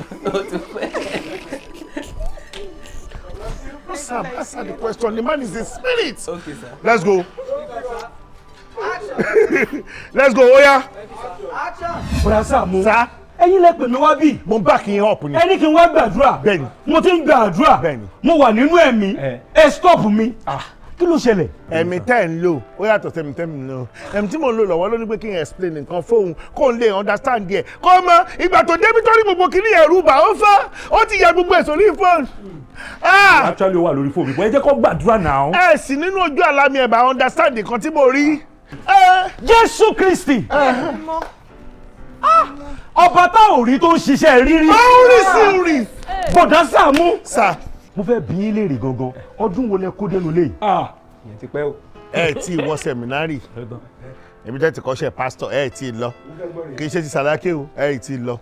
Sam, answer the question. The man is in spirit. Okay, sir. Let's go. Let's go, oya. Bọ̀dá Sàámú. Ẹ̀yin lẹ pè mí wá bí. Mo ń bá kí n up ni. Ẹni kí n wá gbàdúrà. Bẹ́ẹ̀ni. Mo ti ń gbàdúrà. Bẹ́ẹ̀ni. Mo wà nínú ẹ̀mí. Ẹ stop mi. Kí ló ṣẹlẹ̀? Ẹ̀mí tẹ́ ń lò ó yàtọ̀ sẹ́mi tẹ́ mi lò. Ẹ̀mí tí mò ń lò lọ́wọ́ ló ní pé kí n explain nǹkan fóun kó n lè understand díẹ̀. Kó mọ ìgbà tó débi tó ní gbogbo kìíní ẹ̀rù bà ó fọ́ ó ti yẹ gbogbo ẹ̀ sórí fóònù. Actually ó wà lórí fóònù bọ́ ẹ jẹ́ kó gbàdúrà náà. Ẹ sì nínú ojú àlá mi ẹ̀ bá understand nǹkan tí mo rí. Jésù Kristi. Ọba tá ò rí tó ń ṣiṣẹ́ rírí. Ó ń rí sí ń rí. Bọ̀dá Sàámú. Sà. Mo fẹ́ bi yín léèrè gangan ọdún wo lẹ kó dénú lé yìí. Ìyẹn ti pẹ́ o. Ẹ tí wọ sẹ̀mínárì, èmi tẹ́ ti kọ́ṣẹ́ pásítọ̀, ẹ tí lọ, kì í ṣe ti Sàlákè o, ẹ tí lọ,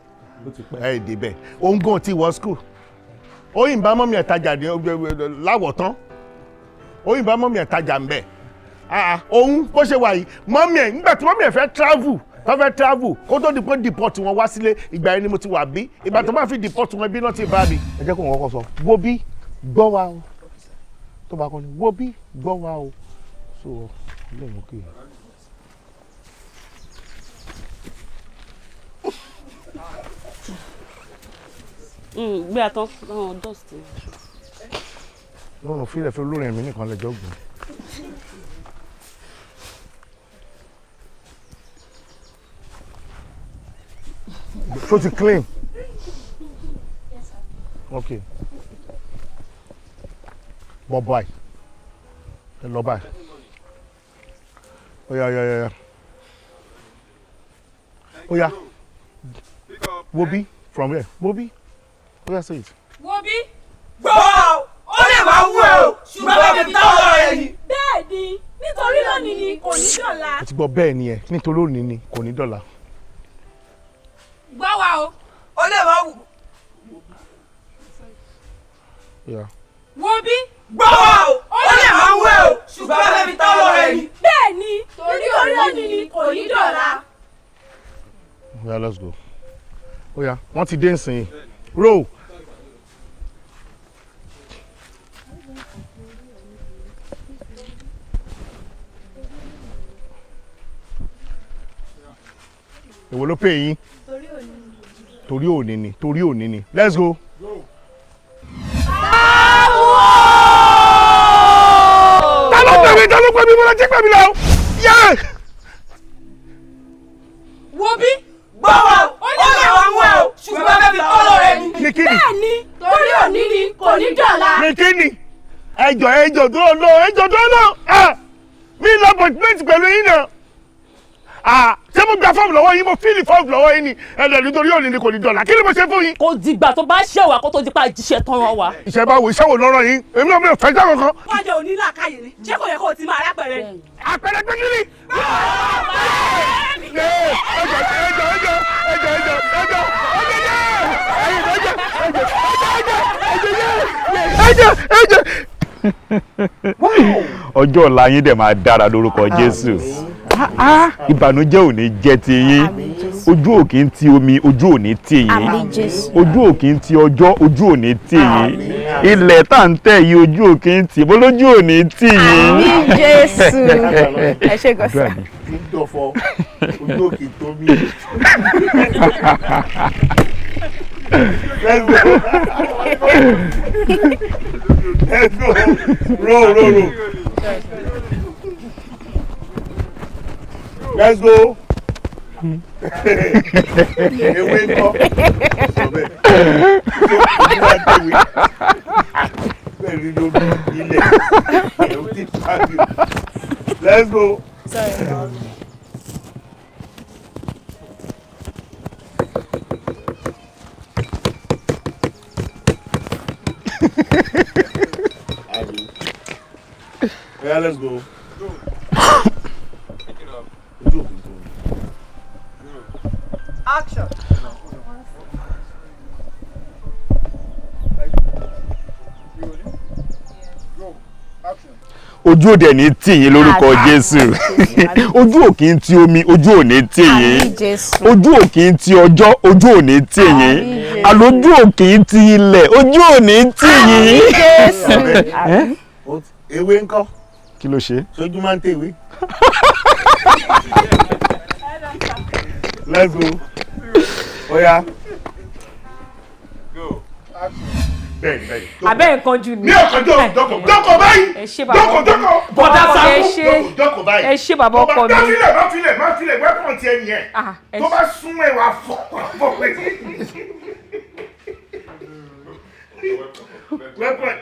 ẹ débẹ̀, òun gan ti wọ skul, òyìnbá mọ́mí ẹ̀ tajà ní láwọ̀ tán, òyìnbá mọ́mí ẹ̀ tajà ń bẹ̀, òun bó ṣe wà yìí, mọ́mí ẹ̀ nígbà tí mọ́mí ẹ̀ fẹ́ travel tó fẹ́ travel kó tó di pé deport wọn wá sílé, ìgbà yẹn ni mo ti wà bí, ìgbà tó bá fi deport wọn bí náà ti bá mi. Ẹ jẹ́ kó wọn kọ́kọ́ sọ, wo bí gbọ́ wa o, tó bá kọ́ ni wo bí gbọ́ wa o, so lóun kì í. Gbé atọ́ náà dust. Lọ́rùn fílẹ̀ fún olórin ẹ̀mí nìkan lẹ́jọ́ gbọ́n. So ti clean? Yes, sir. Okay. Bọ́ báyìí. Ẹ lọ báyìí. Oya oya oya. Oya. Wo bí from here. Wo bí. Oya say it. Wo bí. Gbọ́ ó lè máa wú ẹ o, ṣùgbọ́n bá mi tọ́ ọ̀rọ̀ rẹ ni. Bẹ́ẹ̀ ni, nítorí lónìí ni kò ní dọ̀la. Mo ti gbọ́ bẹ́ẹ̀ ni ẹ, nítorí òní ni kò ní dọ̀la. Gbọ́ wa o. Ó lè máa wù. Yeah. Wo bí. Gbọ́ wa o, ó lè máa wú ẹ o, ṣùgbọ́n bá mi tọ́ ọ̀rọ̀ rẹ ni. Bẹ́ẹ̀ ni, nítorí lónìí ni kò ní dọ̀la. Oya let's go. Oya, wọ́n ti dé nsìn. Roll. Èwo ló pè yín? Torí òní ni, torí òní ni. Let's go. Ta ló pè mí? Ta ló pè mí? Mo lọ jí pè mí lọ. Yeah! Wo bí. Gbọ́ wa o, ó lè máa wú ẹ o, ṣùgbọ́n bá mi tọ́ ọ̀rọ̀ rẹ ni. Ní kíni? Bẹ́ẹ̀ ni, torí òní ni kò ní dọ̀la. Ní kíni? Ẹjọ́ ẹjọ́ tó lọ, ẹjọ́ tó lọ. Mi lọ appointment pẹ̀lú yín náà. Ṣé mo gba fọ́ọ̀mù lọ́wọ́ yín, mo fíìlì fọ́ọ̀mù lọ́wọ́ yín ni, ẹ̀dẹ̀ nítorí òní ni kò ní dọ̀là, kí ni mo ṣe fún yín. Kò dìgbà tó bá ṣẹ̀wà kó tó di pa jíṣẹ́ tán rán wa. Iṣẹ́ báwo, iṣẹ́ wo lọ́rọ̀ yín, èmi náà mi ò fẹ́ jẹ́ kankan. Wọ́n jẹ́ òní làákàyè ni, ṣé kò yẹ kó o ti máa rápẹ̀rẹ̀ ni. Àpẹẹrẹ pé kí ni. Ẹjọ́ ẹjọ́ ẹjọ́ ẹjọ́ ẹjọ́ ẹjọ́ ẹjọ́ ẹjọ́. Ọjọ́ ọ̀la yín dẹ̀ máa dára lórúkọ Jésù. Ìbànújẹ́ ò ní jẹ́ ti yín, ojú ò kì í ti omi, ojú ò ní tì yín, ojú ò kì í ti ọjọ́, ojú ò ní tì yín, ilẹ̀ tá à ń tẹ̀ yìí ojú ò kì í tì, bólójú ò ní tì yín. Àmín Jésù. Ẹ ṣé gan sir. Ojú ò kì í tó mi. Let's go. Let's go. Roll, roll, roll. Let's go. Ewé ńkọ́. Sọ bẹ́ẹ̀. Bẹ́ẹ̀ ni lórí ilẹ̀. Ẹ̀rù ti pàdé. Let's go. Sorry. Yeah, let's go. Action. Ojú ò dẹ̀ ní tì yín lórúkọ Jésù. Ojú ò kì í ti omi, ojú ò ní tì yín. Ojú ò kì í ti ọjọ́, ojú ò ní tì yín. Àlójú òkè ti ilẹ̀, ojú òní tì yín. Ewé ńkọ́? Kí ló ṣe? Sójú máa ń tèwé. Let's go. Oya. Bẹ́ẹ̀ni bẹ́ẹ̀ni. Abẹ́ nǹkan jù ni. Mi ò kọjú o, dọ́kọ̀ dọ́kọ̀ báyìí. Ẹ ṣé bàbá Dọ́kọ̀ ọkọ mi. dọ́kọ̀. Bọ̀dá Sàámú. Ẹ ṣé. Dọ́kọ̀ báyìí. Ẹ ṣé bàbá ọkọ mi. Má filẹ̀ má filẹ̀ má filẹ̀ wẹ́pọ̀n tiẹ̀ nìyẹn. Ẹ Tó bá súnmọ́ ẹ̀ wá fọ́ fọ́ pé. Wẹ́pọ̀n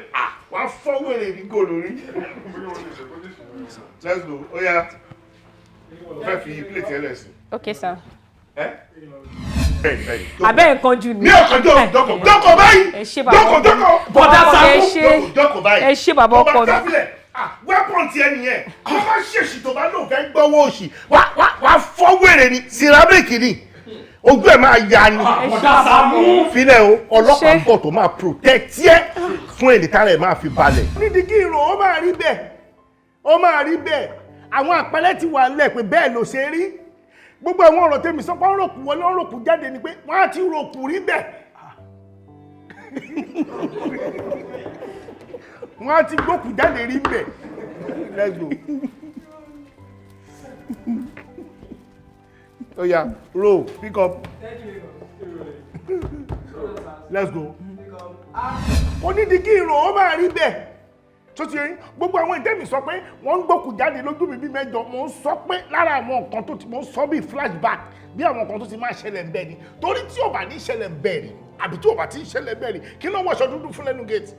wá fọ́ wèrè ní gò lórí. Let's go. Oya. Fẹ́ fi plate ẹ lẹ̀ sí. Okay sir. Bẹ́ẹ̀ni bẹ́ẹ̀ni. Abẹ́ nǹkan jù ni. Mi ò kọjú o, dọ́kọ̀ dọ́kọ̀ báyìí. Ẹ ṣé bàbá Dọ́kọ̀ ọkọ mi. dọ́kọ̀. Bọ̀dá Sàámú. Ẹ ṣé. Dọ́kọ̀ báyìí. Ẹ ṣé bàbá ọkọ mi. Tó bá filẹ̀, weapon tiẹ̀ nìyẹn. Tó bá ṣèṣì tó bá lóun fẹ́ gbọ́wọ́ òṣì, wá fọ́ wèrè ni, ceramic ni. Ojú ẹ̀ máa ya ni. Bọ̀dá Sàámú. Filẹ̀ o, ọlọ́pàá ń bọ̀ tó máa protect ẹ fún ẹni tára ẹ̀ máa fi balẹ̀. Nídìí kí ìrò ó máa rí bẹ́ẹ̀, ó máa rí bẹ́ẹ̀. Àwọn àpẹẹrẹ ti wà lẹ̀ pé bẹ́ẹ̀ ló ṣe rí. Gbogbo àwọn ọ̀rọ̀ tèmi sọ pé wọ́n ròkù wọlé, wọ́n ròkù jáde ni pé wọ́n á ti ròkù rí bẹ́ẹ̀. Wọ́n á ti gbókù jáde rí bẹ́ẹ̀. Let's go. Oya, roll, pick up. Let's go. Onídìí kí ìrò ó máa rí bẹ́ẹ̀. Tó ti rí gbogbo àwọn ìtẹ́mi sọ pé wọ́n ń gbókù jáde lójú mi bí mẹ́jọ, mò ń sọ pé lára àwọn nǹkan tó ti mò ń sọ bí flashback bí àwọn nǹkan tó ti máa ṣẹlẹ̀ ń bẹ́ẹ̀ ni. Torí tí ò bá ní ṣẹlẹ̀ ń bẹ́ẹ̀ ni, àbí tí ò bá ti ń ṣẹlẹ̀ bẹ́ẹ̀ ni, kí ló ń wọṣọ dúdú fún lẹ́nu gate?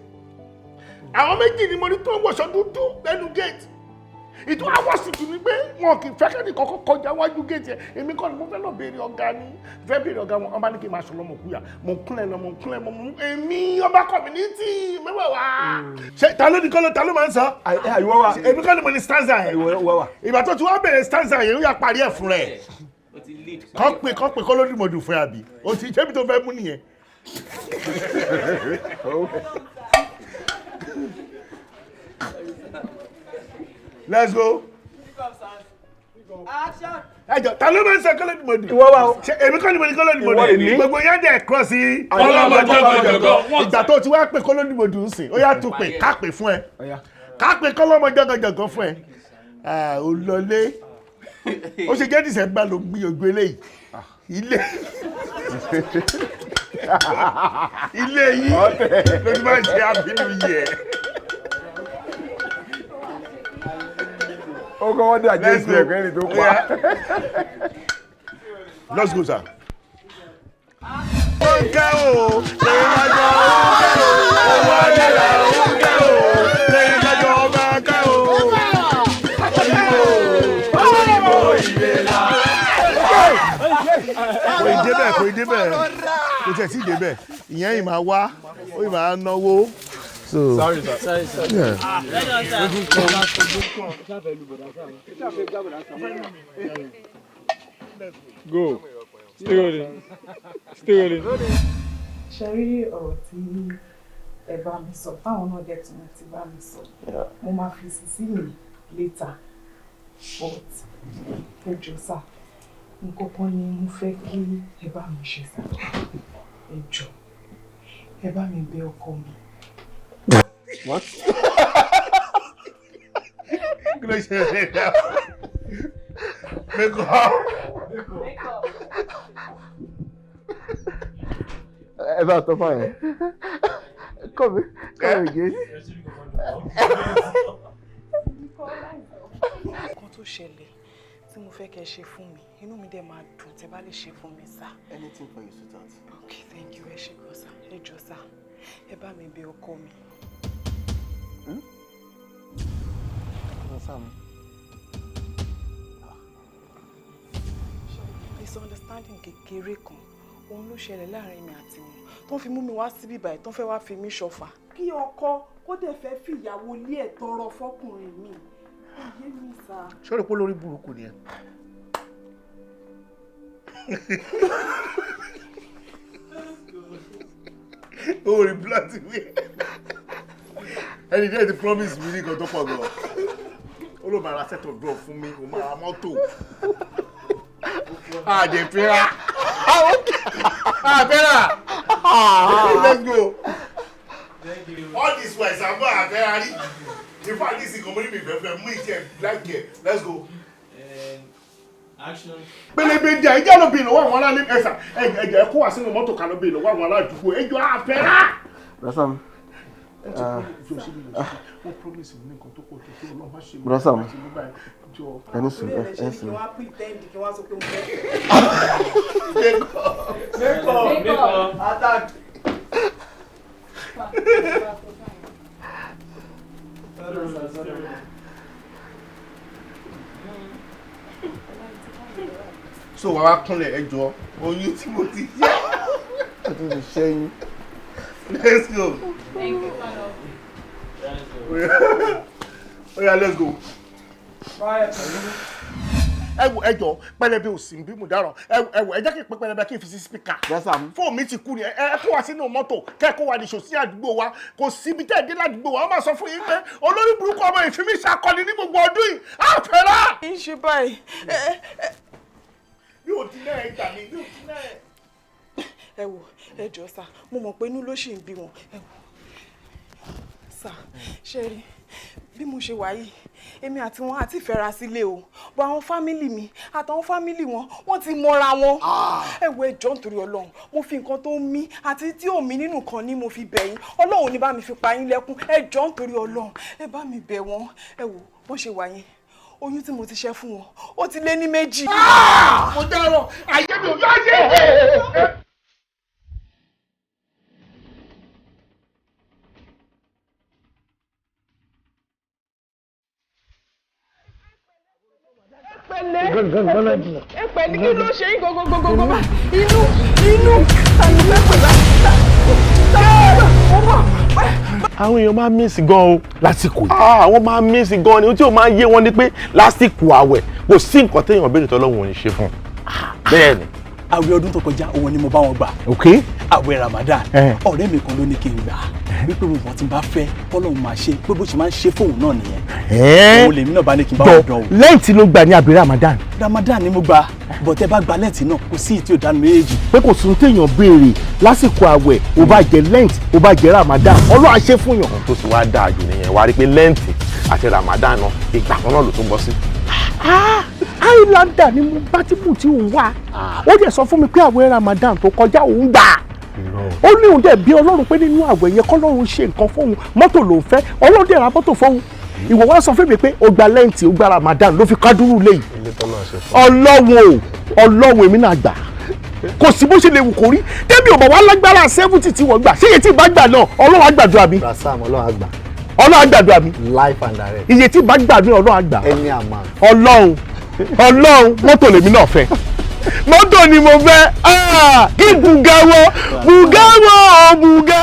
Àwọn méjì ni mo ní tó ń wọṣọ dúdú lẹ́nu gate. Ìtú àwọ̀sì tù ní pé wọn kì í fẹ́ kẹ́ni kọ́kọ́ kọjá wájú géètì ẹ̀. Èmi kọ́ ni mo fẹ́ lọ béèrè ọ̀gá ni, fẹ́ béèrè ọ̀gá wọn, ọba ní kí n máa sọ lọ́mọ kúyà, mo kúnlẹ̀ lọ, mo kúnlẹ̀ mo mú èmi ọba community mẹ́wàá wá. Ṣé ta ló ní kọ́ ló ta ló máa ń sọ? Ìwọ wa. Èmi kọ́ ni mo ní stanza yẹn. Ìwọ wa. Ìgbà tó ti wá bẹ̀rẹ̀ stanza yẹn, ó yà parí ẹ̀ fún rẹ̀. Kọ́ pé kọ́ pé kọ́ ló ní mọ̀dù fún ẹ àbí? O ti ṣé mi tó fẹ́ mú nìyẹn. Let's go. Action. Ẹ jọ̀ọ́, ta ló máa ń sọ kọ́lọ́ dìmọ̀dì? Ìwọ wa o. Ṣé èmi kọ́ ni mo ní kọ́lọ́ dìmọ̀dì? Ìwọ ni. Gbogbo yẹn dẹ̀ cross sí. Ọlọ́mọ jọgọjọgọ. Ìgbà tó ti wá pé kọ́lọ́ dìmọ̀dì ń sìn, ó yá tún pè ká pè fún ẹ. Ká pè kọ́lọ́mọ jọgọjọgọ fún ẹ. Ó lọlé. Ó ṣe jẹ́ December ló gbìyànjú eléyìí. Ilé. Ilé yìí ló ti máa ń ṣe àbínú yìí ẹ̀. Ó kọ́ wọ́n dé àjẹsí ẹ̀kọ́ ẹni tó pa. Let's go, sir. Ó ń kẹ́ o, lẹ́yìn lájọ́ ó ń kẹ́ o, owó adẹ́rẹ́ ó ń kẹ́ o, lẹ́yìn lájọ́ ọba kẹ́ o. Òyìnbó, òyìnbó ìlera. Kò ì débẹ̀, kò ì débẹ̀, kò tiẹ̀ tí ì débẹ̀, ìyẹn yìí máa wá, ó yìí máa náwó. So, Sorry, sir. Sorry, sir. Yeah. Go. Stay rolling. Stay rolling. Ṣe rí ọ̀rọ̀ tí ẹ bá mi sọ, táwọn náà dẹ̀ tún ti bá mi sọ. Mo máa fi sí sí mi later. But ẹ jọ̀ọ́ sà, nǹkan kan ni mo fẹ́ kí ẹ bá mi ṣe sà. Ẹ jọ̀ọ́, ẹ bá mi bẹ̀ ọkọ mi. What? Kí ló ṣe é náà? Make up. Ẹ bá tọ́ fún yẹn. Come, come again. Nǹkan tó ṣẹlẹ̀ tí mo fẹ́ kẹ́ ṣe fún mi, inú mi dẹ̀ máa dùn tẹ́ bá lè ṣe fún mi sà. Anything for you, sweetheart. Okay, thank you. Ẹ ṣé gan sà. Ẹ jọ̀ọ́ sà, ẹ bá mi bẹ̀ ọkọ mi. Sam. Misunderstanding kékeré kan òun ló ṣẹlẹ̀ láàrin mi àti wọn tó ń fi mú mi wá síbí báyìí tó ń fẹ́ wá fi mí ṣọ̀fà. Kí ọkọ kó dẹ̀ fẹ́ fìyàwó ilé ẹ̀ tọrọ fọkùnrin mi, ayé mi sà. Ṣé o rí pé olórí burúkú ni ẹ? O rí plot mi. Ẹni díẹ̀ ti promise mi ní nǹkan tó pọ̀ gan. Ó ló máa ra set of door fún mi, ó máa ra mọ́tò. Àdèfẹ́ra. Àfẹ́ra. Let's go. Thank you. All this while, Sàámú àfẹ́rárí. In fact, this is community fẹ́fẹ́ mú ìjẹ́ like it. Let's go. Action. Pẹlẹbẹ díẹ̀, ẹjẹ́ ló bí lọ́wọ́ àwọn aráàlú ẹ̀sà ẹ̀jẹ̀ kó wá sínú mọ́tò kan ló bí lọ́wọ́ àwọn ará àdúgbò ẹjọ́ àfẹ́rá. Rasam. Wọ́n promise mi ní nǹkan tó pọ̀ tó tó Ọlọ́run má ṣe mí. Rasam. Ẹni sùn ẹ sùn. Makeup. Attack. So wàá wá kúnlẹ̀ ẹ jọ oyún tí mo ti jẹ́. Ẹ tún ti ṣẹ́yìn. Let's go. Thank you, my love. Oya, let's go. Ẹ wo ẹjọ pẹlẹbẹ ò sí bí mo dáràn ẹ wo ẹ jẹ́ kí n pẹ pẹlẹbẹ kí n fi sí spíkà. Fóònù mi ti kú ni ẹ kó wa sínú mọ́tò kẹ́ ẹ kó wa nìṣó sí àdúgbò wa kò síbi tẹ́ ẹ dé ládùúgbò wa wọ́n máa sọ fún yín pé olórí burúkú ọmọ ìfimí ṣakọni ní gbogbo ọdún yìí á fẹ́ rà. Kì í ṣe báyìí. Mi ò dín náà ẹ gbà mí mi ò dín náà ẹ. Ẹ wò ẹ jọ̀ọ́ sà, mo mọ̀ pé inú ló ṣì ń bí wọn. Ẹ wò sà, ṣe rí bí mo ṣe wà yìí, èmi àti wọn àti ìfẹ́ra sílé o, bọ àwọn fámìlì mi àtàwọn fámìlì wọn wọ́n ti mọra wọn. Ẹ wò ẹ jọ̀ọ́ nítorí Ọlọ́run, mo fi nǹkan tó ń mí àti tí ò mí nínú kan ní mo fi bẹ̀ yín. Ọlọ́run ní bá mi fi pa yín lẹ́kún. Ẹ jọ̀ọ́ nítorí Ọlọ́run, ẹ bá mi bẹ̀ wọ́n. Ẹ wò bọ́n ṣe wà yẹn, oyún tí mo ti ṣẹ́ fún wọn ó ti lé ní 2. Mo dáràn, ayé mi ò yọ ayé mi. Ẹ pẹ̀lẹ́, kí ló ṣe yín gogogogogo bá inú inú tani fẹ́ pè bá ta. Àwọn èèyàn máa ń miss gan o. Lásìkò yìí. Àwọn máa ń miss gan ni ohun tí ó máa ń yé wọn ni pé lásìkò àwẹ̀ kò sí nǹkan téèyàn béèrè tọ́lọ́run ò ní ṣe fún un. Bẹ́ẹ̀ ni. Àwẹ̀ ọdún tó kọjá òun ni mo bá wọn gbà. Ok. Àwẹ̀ Ramadan. Ọ̀rẹ́ mi kan ló ní kí n gbà wípé gbogbo tí n bá fẹ́ kọ́lọ́hún máa ṣe pé bó ṣe máa ń ṣe fóun náà nìyẹn. Òun lèmi náà bá ní kí n bá wọn dán o. Lẹ́ǹtì ló gbà ní àbí Ramadan. Ramadan ni mo gbà, bọ̀tẹ́ bá gba lẹ́ǹtì náà kò sí ìtì òdánù méjèèjì. Pé kò sún téèyàn béèrè lásìkò àwẹ̀, ó bá jẹ lẹ́ǹtì ó bá jẹ Ramadan, Ọlọ́run á ṣe fún yàn. Ohun tó sì wá dáa jù nìyẹn, wàá rí pé lẹ́ǹtì àti Ramadan náà ìgbà kan náà ló tún bọ́ sí. Highlander ni mo bá tí mò tí òun wá, ó dẹ̀ sọ fún mi pé àwẹ̀ Ramadan tó kọjá òun gbà, ó ní òun dẹ̀ bí Ọlọ́run pé nínú àwẹ̀ yẹn kọ́lọ́run ṣe nǹkan fóun, mọ́tò lòún fẹ́, Ọlọ́run dẹ̀ ra mọ́tò fóun. Ìwọ wá sọ fún mi pé ó gba lẹ́ǹtì ó gba Ramadan ló fi kádúrú léyìí. Ọlọ́run o, Ọlọ́run èmi náà gbà, kò sí bó ṣe lè wù kó rí, débi ò bá wá lágbára 70 tí wọ́n gbà, ṣé iye tí ìbá gbà náà Ọlọ́run á gbàdúrà mi. Rasam, Ọlọ́run á gbà. Ọlọ́run á gbàdúrà mi. Life and direct. Iye tí ìbá gbà ní Ọlọ́run á gbà. Any amount. Ọlọ́run Ọlọ́run mọ́tò lèmi náà fẹ́, mọ́tò ni mo fẹ́, kí bùgá wọ bùgá wọ bùgá.